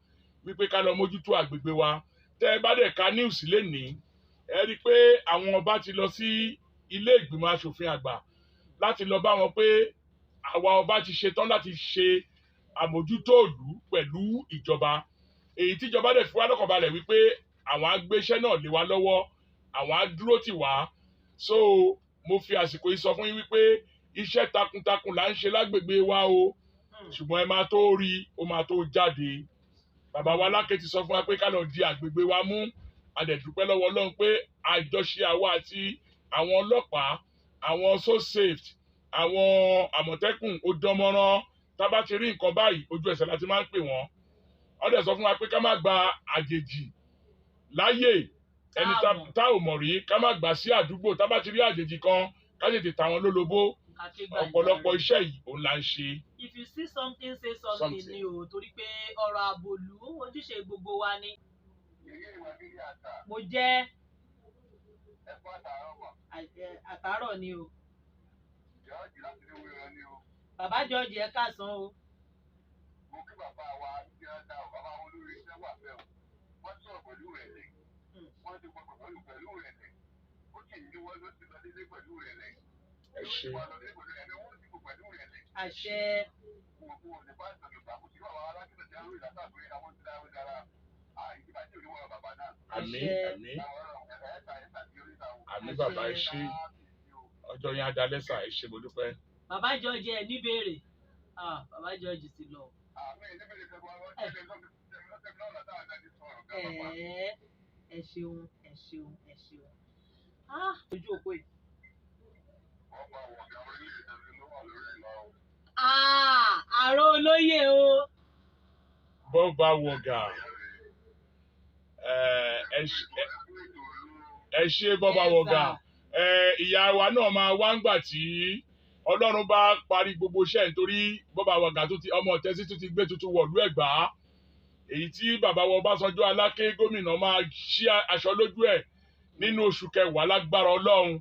wípé ká lọ mójútó àgbègbè wa. Tẹ́ ẹ bá dẹ̀ ka news lénìí, ẹ rí i pé àwọn ọba ti lọ sí ilé ìgbìmọ̀ asòfin àgbà láti lọ bá wọn pé àwa ọba ti ṣetán láti ṣe àmójútó ìlú pẹ̀lú ìjọba, èyí tíjọba dẹ̀ fi wá lọ́kàn balẹ̀ wípé àwọn á gbéṣẹ́ náà lé wa lọ́wọ́, àwọn á dúró tì wá. So mo fi àsìkò yìí sọ fún yín wípé iṣẹ́ takuntakun là ń ṣe lágbègbè wa o, ṣùgbọ́n ẹ máa tó rí, ó máa tó jáde. Bàbá wa Láké ti sọ fún wa pé ká lọ di àgbègbè wa mú. A dẹ̀ dúpẹ́ lọ́wọ́ Ọlọ́run pé àjọṣe àwa àti àwọn ọlọ́pàá, àwọn so safe, àwọn àmọ̀tẹ́kùn ó dánmọ́rán. Tá bá ti rí nǹkan báyìí, ojú ẹsẹ̀ la ti máa ń pè wọ́n. Wọ́n dẹ̀ sọ fún wa pé ká má gba àjèjì láyè, ẹni tá ò mọ̀ rí ká má gbà sí àdúgbò. Tá bá ti rí àjèjì kan, ká tètè ta wọn lólobó. Ọ̀pọ̀lọpọ̀ iṣẹ́ yìí òun là ń ṣe. If you see something, say something ni o, torí pé ọ̀rọ̀ àbòlú ojúṣe gbogbo wa ni. Mo jẹ́ àtàárọ̀ ni o. Bàbá George, ẹ káàsán o. Mo kí bàbá wa jẹ́ dá o, bàbá olórí iṣẹ́ wà bẹ́ẹ̀ o. Wọ́n sọ̀rọ̀ pẹ̀lú rẹ̀ lẹ̀. Wọ́n ti pọ̀ pẹ̀lú rẹ̀ lẹ̀. Ó sì ní wọ́n ló ti lọ délé pẹ̀lú rẹ̀ lẹ̀. Ẹ ṣé. Àṣẹ. Àmín, àmín, àmín bàbá, ẹ ṣé. Ọjọ́ yẹn á dalẹ́ sà, ẹ ṣé, mo dúpẹ́. Bàbá George, ẹ níbèrè. Bàbá George ti lọ. Ẹ ṣeun, ẹ ṣeun, ẹ ṣeun. Ojú òpó yìí. Àrò olóyè o. Bọ́ba wọ̀gà, ẹ ṣé bọ́ba wọ̀gà. Ìyá wa náà máa wá ń gbà tí Ọlọ́run bá parí gbogbo iṣẹ́, nítorí bọ́ba wọ̀gà tó ti ọmọ ọ̀tẹ́sí tó ti gbé tuntun wọ̀lú Ẹ̀gbá, èyí tí bàbá wa Ọbásanjọ́ Aláké gómìnà máa ṣí aṣọ lójú ẹ̀ nínú oṣù kẹwàá lágbára Ọlọ́run,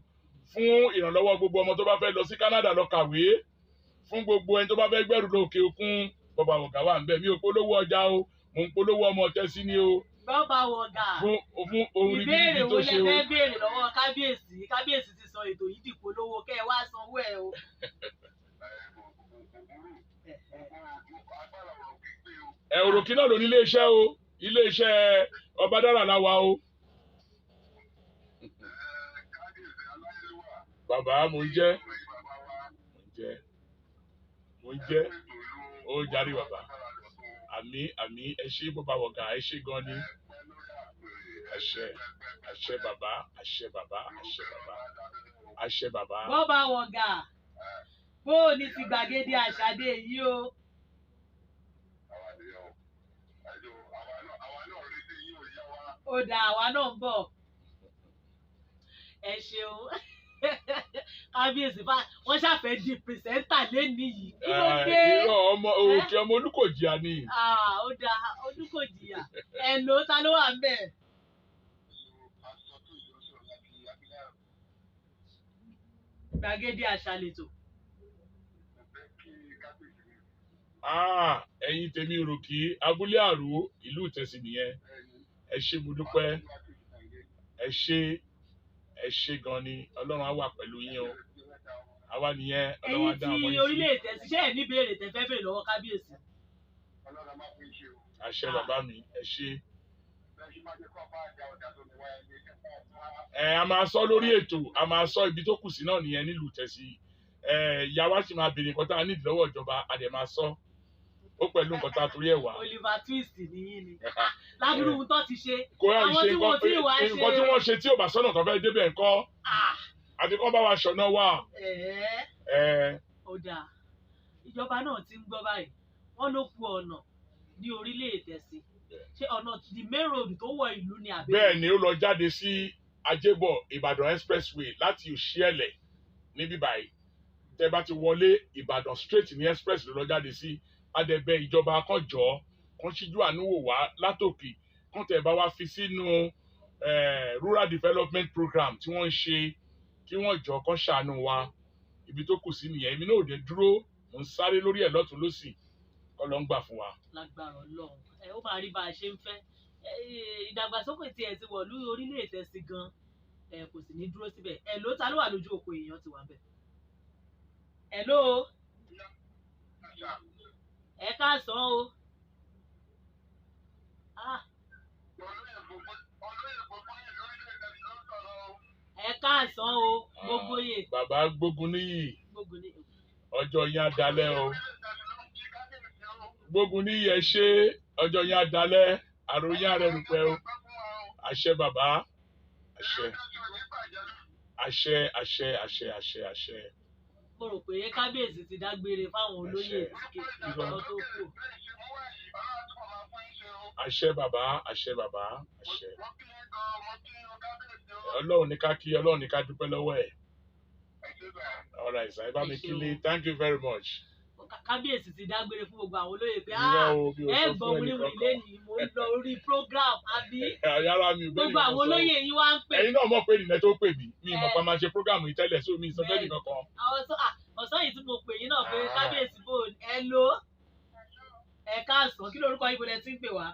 fún ìrànlọ́wọ́ gbogbo ọmọ tó bá fẹ́ lọ sí Canada lọ kàwé, fún gbogbo ẹni tó bá fẹ́ gbẹ́rù lọ òkè òkun. Bọ́ba wọ̀gà wà ń bẹ̀. Mi ò polówó ọjà o, mò ń polówó ọmọ ọ̀tẹ́sí ni o. Bọ́ba wọ̀gà, fún ohun ìbéèrè ribiribi wo tó lẹ ṣe o. fẹ́ béèrè lọ́wọ́ kábíyèsí? Kábíyèsí ti sọ ètò yìí dìpolówó, kẹ́ ẹ wá sanwó ẹ o. Ẹ òròkì náà ló ní iléeṣẹ́ o, iléeṣẹ́ Ọbadára la wà o. Bàbá, mo ń jẹ́, mo ń jẹ́, mo ń jẹ́ ó járe bàbá. Àmín, àmín, ẹ ṣé bọ́ba wọ̀gà, ẹ ṣé gan ni. Àṣẹ, àṣẹ bàbá, àṣẹ bàbá, àṣẹ bàbá, àṣẹ bàbá. Bọ́ba wọ̀gà, bó o ní ti gbàgede àṣàdé yìí o. Ó dà, àwa náà ń bọ̀. Ẹ ṣeun kábíyèsí, bá wọ́n ṣàfẹ́ di pìrìsẹ́ńtà lẹ́ni yìí, kí ló dé? Irọ́, ọmọ òkè ọmọ Olúkòjìá ni. Ó dà, Olúkòjìá. Ẹ̀ ló ta ló wà ń bẹ̀? Gbàgede àṣà lètò. Ẹ̀yin tèmi òròkì abúlé àrò ìlú Ìtẹ̀sí nìyẹn. Ẹ ṣé, mo dúpẹ́. Ẹ ṣé, ẹ ṣé gan ni. Ọlọ́run á wà pẹ̀lú yín o. Àwa nìyẹn, Ọlọ́run á Ẹ̀yin dá tí ọmọ yín sí. orílẹ̀ Ìtẹ̀sí, ṣé ẹ̀ ní béèrè tẹ́ fẹ́ béèrè lọ́wọ́ kábíyèsí? Àṣẹ bàbá mi, ẹ ṣé. Ẹ a máa sọ lórí ètò, a máa sọ ibi tó kù sí náà nìyẹn nílùú Ìtẹ̀sí. Ẹ ìyá wa sì máa béèrè nǹkan tá a nídìí lọ́wọ́ ìjọba, a dẹ̀ máa sọ. Ó pẹ̀lú nǹkan tá a torí ẹ̀ wá. Oliver Twist nìyí ni. Ládùúrú ohun tó ti ṣe. Kò yá Àwọn ṣe tí wọ́n tí ì wá ṣe. nǹkan tí wọ́n ṣe tí ò bá sọ́nà tó fẹ́ débẹ̀ ńkọ́. Àti kán bá wa ṣọ̀nà wa. Ó dáa, ìjọba náà ti ń gbọ́ báyìí. Wọ́n ló kù ọ̀nà ní orílẹ̀ Ìtẹ̀sí. Ṣé ọ̀nà the main road tó wọ ìlú ni àbí? Bẹ́ẹ̀ ni, ó lọ jáde sí Ajébọ̀ Ìbàdàn expressway láti Òṣìẹ̀lẹ̀ níbí báyìí. Tẹ́ bá ti wọlé Ìbàdàn straight ní express ló lọ jáde sí. Adẹ̀bẹ̀ ìjọba kànjọ́ kan ṣíjú àánú wò wá látòkè, kàn tẹ́ bá wá fi sínú rural development program tí wọ́n ń ṣe, kí wọ́n jọ kàn ṣàánú wa. Ibi tó kù sí nìyẹn. Èmi náà ò dé dúró, mò ń sáré lórí ẹ̀ lọ́tún lọ́sì, kọ́ ló ń gbà fún wa. Lágbára Ọlọ́run, ẹ ó máa rí bá a ṣe ń fẹ́. Ìdàgbàsókè tí ẹ ti wọ̀lú orílẹ̀-èdè sí gan, ẹ kò sì ní dúró síbẹ̀. Ẹ ló ta ló wà lójú òpó, èèyàn ti wà bẹ̀. Ẹ ló ẹ káàsán o. Ah, ẹ káàsán o, gbogbo yè. Bàbá gbógun níyì, gbogbo ní. Ọjọ́ yín á dalẹ́ o. Gbógun níyì, ẹ ṣé, ọjọ́ yín á dalẹ́, àròyìn àrẹrùpẹ̀ o. Àṣẹ bàbá, àṣẹ, àṣẹ, àṣẹ, àṣẹ, àṣẹ, àṣẹ. Mo rò pé kábíyèsí ti dágbére fáwọn olóyè Àṣẹ. tó kù. Àṣẹ bàbá, àṣẹ bàbá, àṣẹ. Ọlọ́run ní ká kí, Ọlọ́run ní ká dúpẹ́ lọ́wọ́ ẹ̀. All right, sir. Ẹ bá mi Ẹ ṣé kílé. o. Thank you very much. Kábíyèsí ti dágbére fún gbogbo àwọn olóyè pé Irọ́ "Ah, o, mi ò ẹ sọ gbọ́ fún ẹnì wíwí kankan. lẹ́yìn, mo ń lọ orí program àbí?" Yàrá mi ò bẹ́ẹ̀ Gbogbo nìkan àwọn sọ. olóyè yín wá ń pè. Ẹ̀yin náà mọ̀ pé nìyẹn tó pè mí, mi mọ̀ pa máa ṣe program yìí tẹ́lẹ̀, sí omi ìsọfẹ́ nìkan kan. Àwọn ọ̀sán yìí tí mo pè yín náà pé Ah. kábíyèsí bò. Ẹ ló ẹ káàsán, kí lorúkọ yín, bó lẹ ti ń pè wá?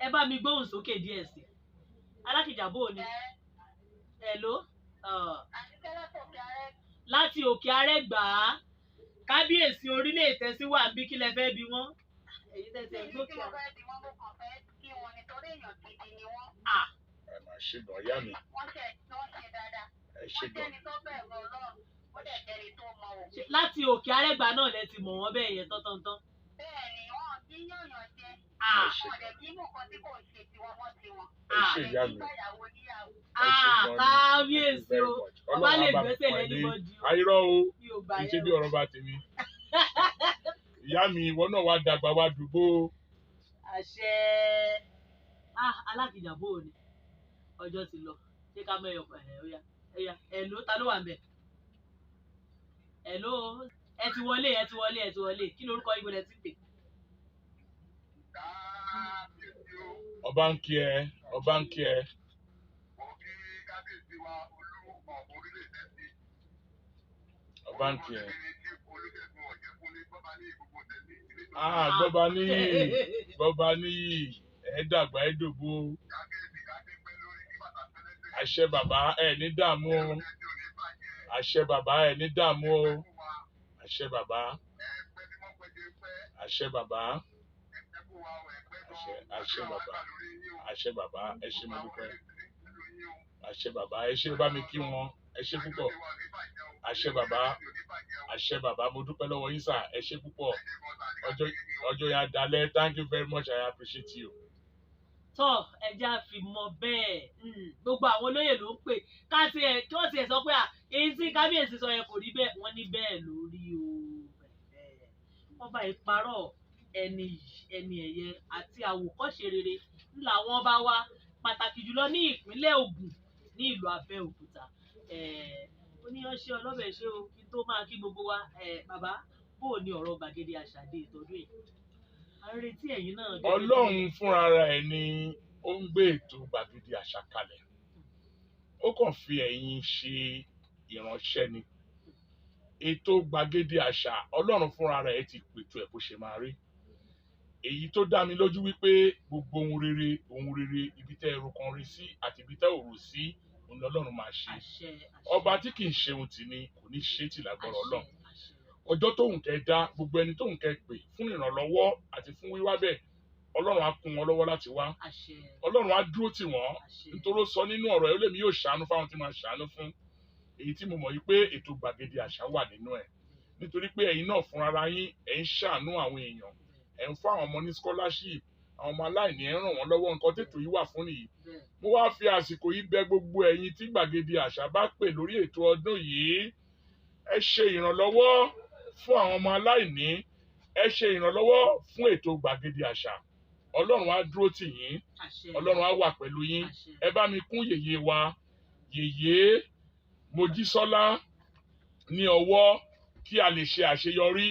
Ẹ bá mi gbóhùn sókè díẹ̀ sí i. Alákìjà bò ní. Ẹ ló láti òkè Arẹ́gbà, kábíyèsí orílẹ̀ ètẹ́sí wà ń bí, kí lẹ fẹ́ bí wọ́n? Èyí tẹ̀sí ẹ̀ gbókè Arẹ́. Ah, Ẹ máa ṣe gan, ìyá mi. Ẹ ṣe gan. Láti òkè Arẹ́gbà náà lẹ ti mọ̀ wọ́n bẹ́ẹ̀ yẹn tán-tán-tán. Ah, Ẹ ṣe Ẹ ṣe ìyá mi. Ẹ ṣe ah, gan ni. Thank you kábíyèsí very o. much. Ọba Ọlọ́run lè á bá mi gbẹ́sẹ̀ pọ́n lé ẹ lé. anybody o. Ayírọ́ o, Mi ò gbà kì í ṣe yẹn bí o. ọ̀rọ̀ bá tèmi. Ìyá mi, ìwọ náà wá dàgbà wá dùgbò. Àṣẹ. Ah, alákìjà bò ní. Ọjọ́ ti lọ. Ṣé ká mẹ́yọ̀ ẹ̀ ó yá. Ó yá. Ẹ̀ ló ta ló wà ń bẹ̀? Ẹ̀ ló ẹ ti wọlé, ẹ ti wọlé, ẹ ti wọlé. Kí lorúkọ yín, bó lẹ ti ń pè? Ọba ń kí ẹ, ọba ń kí ẹ. Ọba ń kí ẹ. Ah, gbọ́ba níyì, gbọ́ba níyì, ẹ dàgbà ẹ dògbò. Àṣẹ bàbá, ẹ ní dààmú o. Àṣẹ bàbá, ẹ ní dààmú o. Àṣẹ bàbá, àṣẹ bàbá, àṣẹ, àṣẹ bàbá, àṣẹ bàbá, ẹ ṣé mo dúpẹ́. Àṣẹ bàbá, ẹ ṣé, bá mi kí wọn, ẹ ṣé púpọ̀. Àṣẹ bàbá, àṣẹ bàbá, mo dúpẹ́ lọ́wọ́ yín sà, ẹ ṣé púpọ̀. Ọjọ́ yẹn á dalẹ́. Thank you very much, I appreciate you. Tọ́ ẹja fi mọ bẹ́ẹ̀. Gbogbo àwọn olóyè ló ń pè ká tiẹ̀ kí wọ́n tiẹ̀ sọ pé à èyí tí kábíyèsí sọ yẹn kò rí bẹ́ẹ̀, wọ́n ní bẹ́ẹ̀ ló rí o. Bẹ́ẹ̀ wọ́n bá ìparọ́ ẹni yìí, ẹni ẹ̀yẹ àti àwòkọ́ṣe rere ńlá wọn bá wá, pàtàkì jùlọ ní ìpínlẹ̀ Ògùn ní ìlú Abẹ́òkúta. Oníyanṣẹ́ ọlọ́bẹ̀ ṣé o, kí n tó máa kí gbogbo wa. Bàbá, bó o ní ọ̀rọ̀ gbàgede àṣà dé ìtọ́jú yìí, à ń retí ẹ̀yin náà gẹ́gẹ́ bí- Ọlọ́run fúnra ẹ̀ ni ó ń gbé ètò gbàgede àṣà kalẹ̀. Ó kàn fi ẹ̀yin ṣe ìránṣẹ́ ni. Ètò gbàgede àṣà, Ọlọ́run fúnra rẹ̀ ti pètò ẹ̀ bó ṣe máa rí. Èyí tó dá mi lójú wípé gbogbo ohun rere, ohun rere, ibi tẹ́ ẹrù kan rí sí àti ibi tẹ́ òrò sí, òun lọ́lọ́run máa ṣe. Àṣẹ, àṣẹ. Ọba tí kì í ṣe ohun tì ní kò ní ṣe tì lágbára Ọlọ́run. Àṣẹ, àṣẹ. Ọjọ́ tóun kẹ́ dá, gbogbo ẹni tóun kẹ́ pè fún ìrànlọ́wọ́ àti fún wíwá bẹ́ẹ̀, Ọlọ́run á kún wọn lọ́wọ́ láti wá. Àṣẹ. Ọlọ́run á dúró tì wọ́n, Àṣẹ. nítorí ó sọ nínú ọ̀rọ̀ ẹ̀, ó lèmi yóò ṣàánú fáwọn tí máa ṣàánú fún. Èyí tí mo mọ̀ yìí pé ètò gbàgede àṣà wà nínú ẹ̀, nítorí pé ẹ̀yin náà fúnra ara yín ẹ̀ ń ṣàánú àwọn èèyàn, ẹ̀ ń fún àwọn ọmọ ní scholarship, àwọn ọmọ aláìní ẹ̀ ń ràn wọ́n lọ́wọ́. Nǹkan tètò yìí wà fún nìyí. Mo wá fi àsìkò yìí bẹ̀ gbogbo ẹ̀yin tí gbàgede àṣà bá pè lórí ètò ọdún yìí, ẹ ṣe ìrànlọ́wọ́ fún àwọn ọmọ aláìní, ẹ ṣe ìrànlọ́wọ́ fún ètò gbàgede àṣà. Ọlọ́run á dúró tì yín. Àṣẹ. Ọlọ́run á wà pẹ̀lú yín. Àṣẹ. Ẹ bá mi kún yèyé wa, yèyé. Mojísọ́lá ní ọwọ́ kí a lè ṣe àṣeyọrí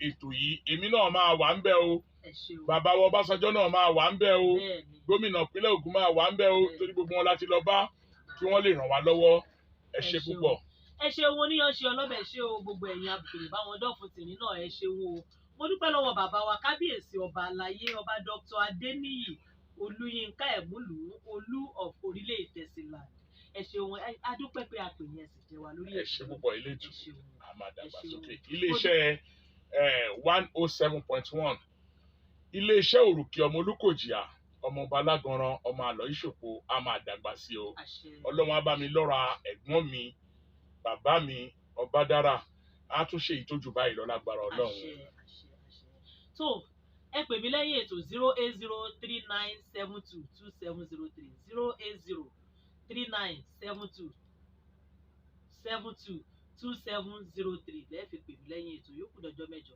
ètò yìí. Èmi náà máa wà ń bẹ̀ o. Ẹ ṣeun. Bàbá wa Ọbásanjọ́ náà máa wà ń bẹ̀ o. Bẹ́ẹ̀ni. Gómìnà ìpínlẹ̀ Ògùn máa wà ń bẹ̀ o. Torí gbogbo wọn láti lọ bá kí wọ́n lè ràn wá lọ́wọ́. Ẹ Ẹ ṣe ṣeun. púpọ̀. Ẹ ṣeun oníyanṣe ọlọ́bẹ̀, ṣe o gbogbo ẹ̀yin abùkèrè báwọn dọ́fun tìrín náà, ẹ ṣeun o. Mo dúpẹ́ lọ́wọ́ bàbá wa kábíyèsí ọba àlàyé ọba Dr. Adéníyì Olúyinká Ẹ̀múlù Olú of Orílẹ̀ Ìtẹ̀síland. Ẹ ṣeun, a dúpẹ́ pé a pè yẹn sì jẹ́ wa lórí Ẹ ètò ṣe náà. púpọ̀ ilé Ẹ ìtù ṣeun. A máa dàgbà Ẹ ṣeun. sókè. Iléeṣẹ́ 107.1, iléeṣẹ́ òrùkè ọmọ Olúkòjìà, ọmọọba aláganran, ọmọ àlọ́ ìṣòpò, a máa dàgbà sí o. Àṣẹ. Ọlọ́run á bá mi lọ́ra ẹ̀gbọ́n mi, bàbá mi Ọbádára, á tún ṣe ìtọ́jú báyìí lọ lágbára Ọlọ́run. Àṣẹ, àṣẹ, àṣẹ. Tó ẹ pè mí lẹ́yìn ètò 08039722703, 0803972722703 lẹ́ẹ̀ fi pè mí lẹ́yìn ètò. Yòókù dọjọ́ mẹ́jọ.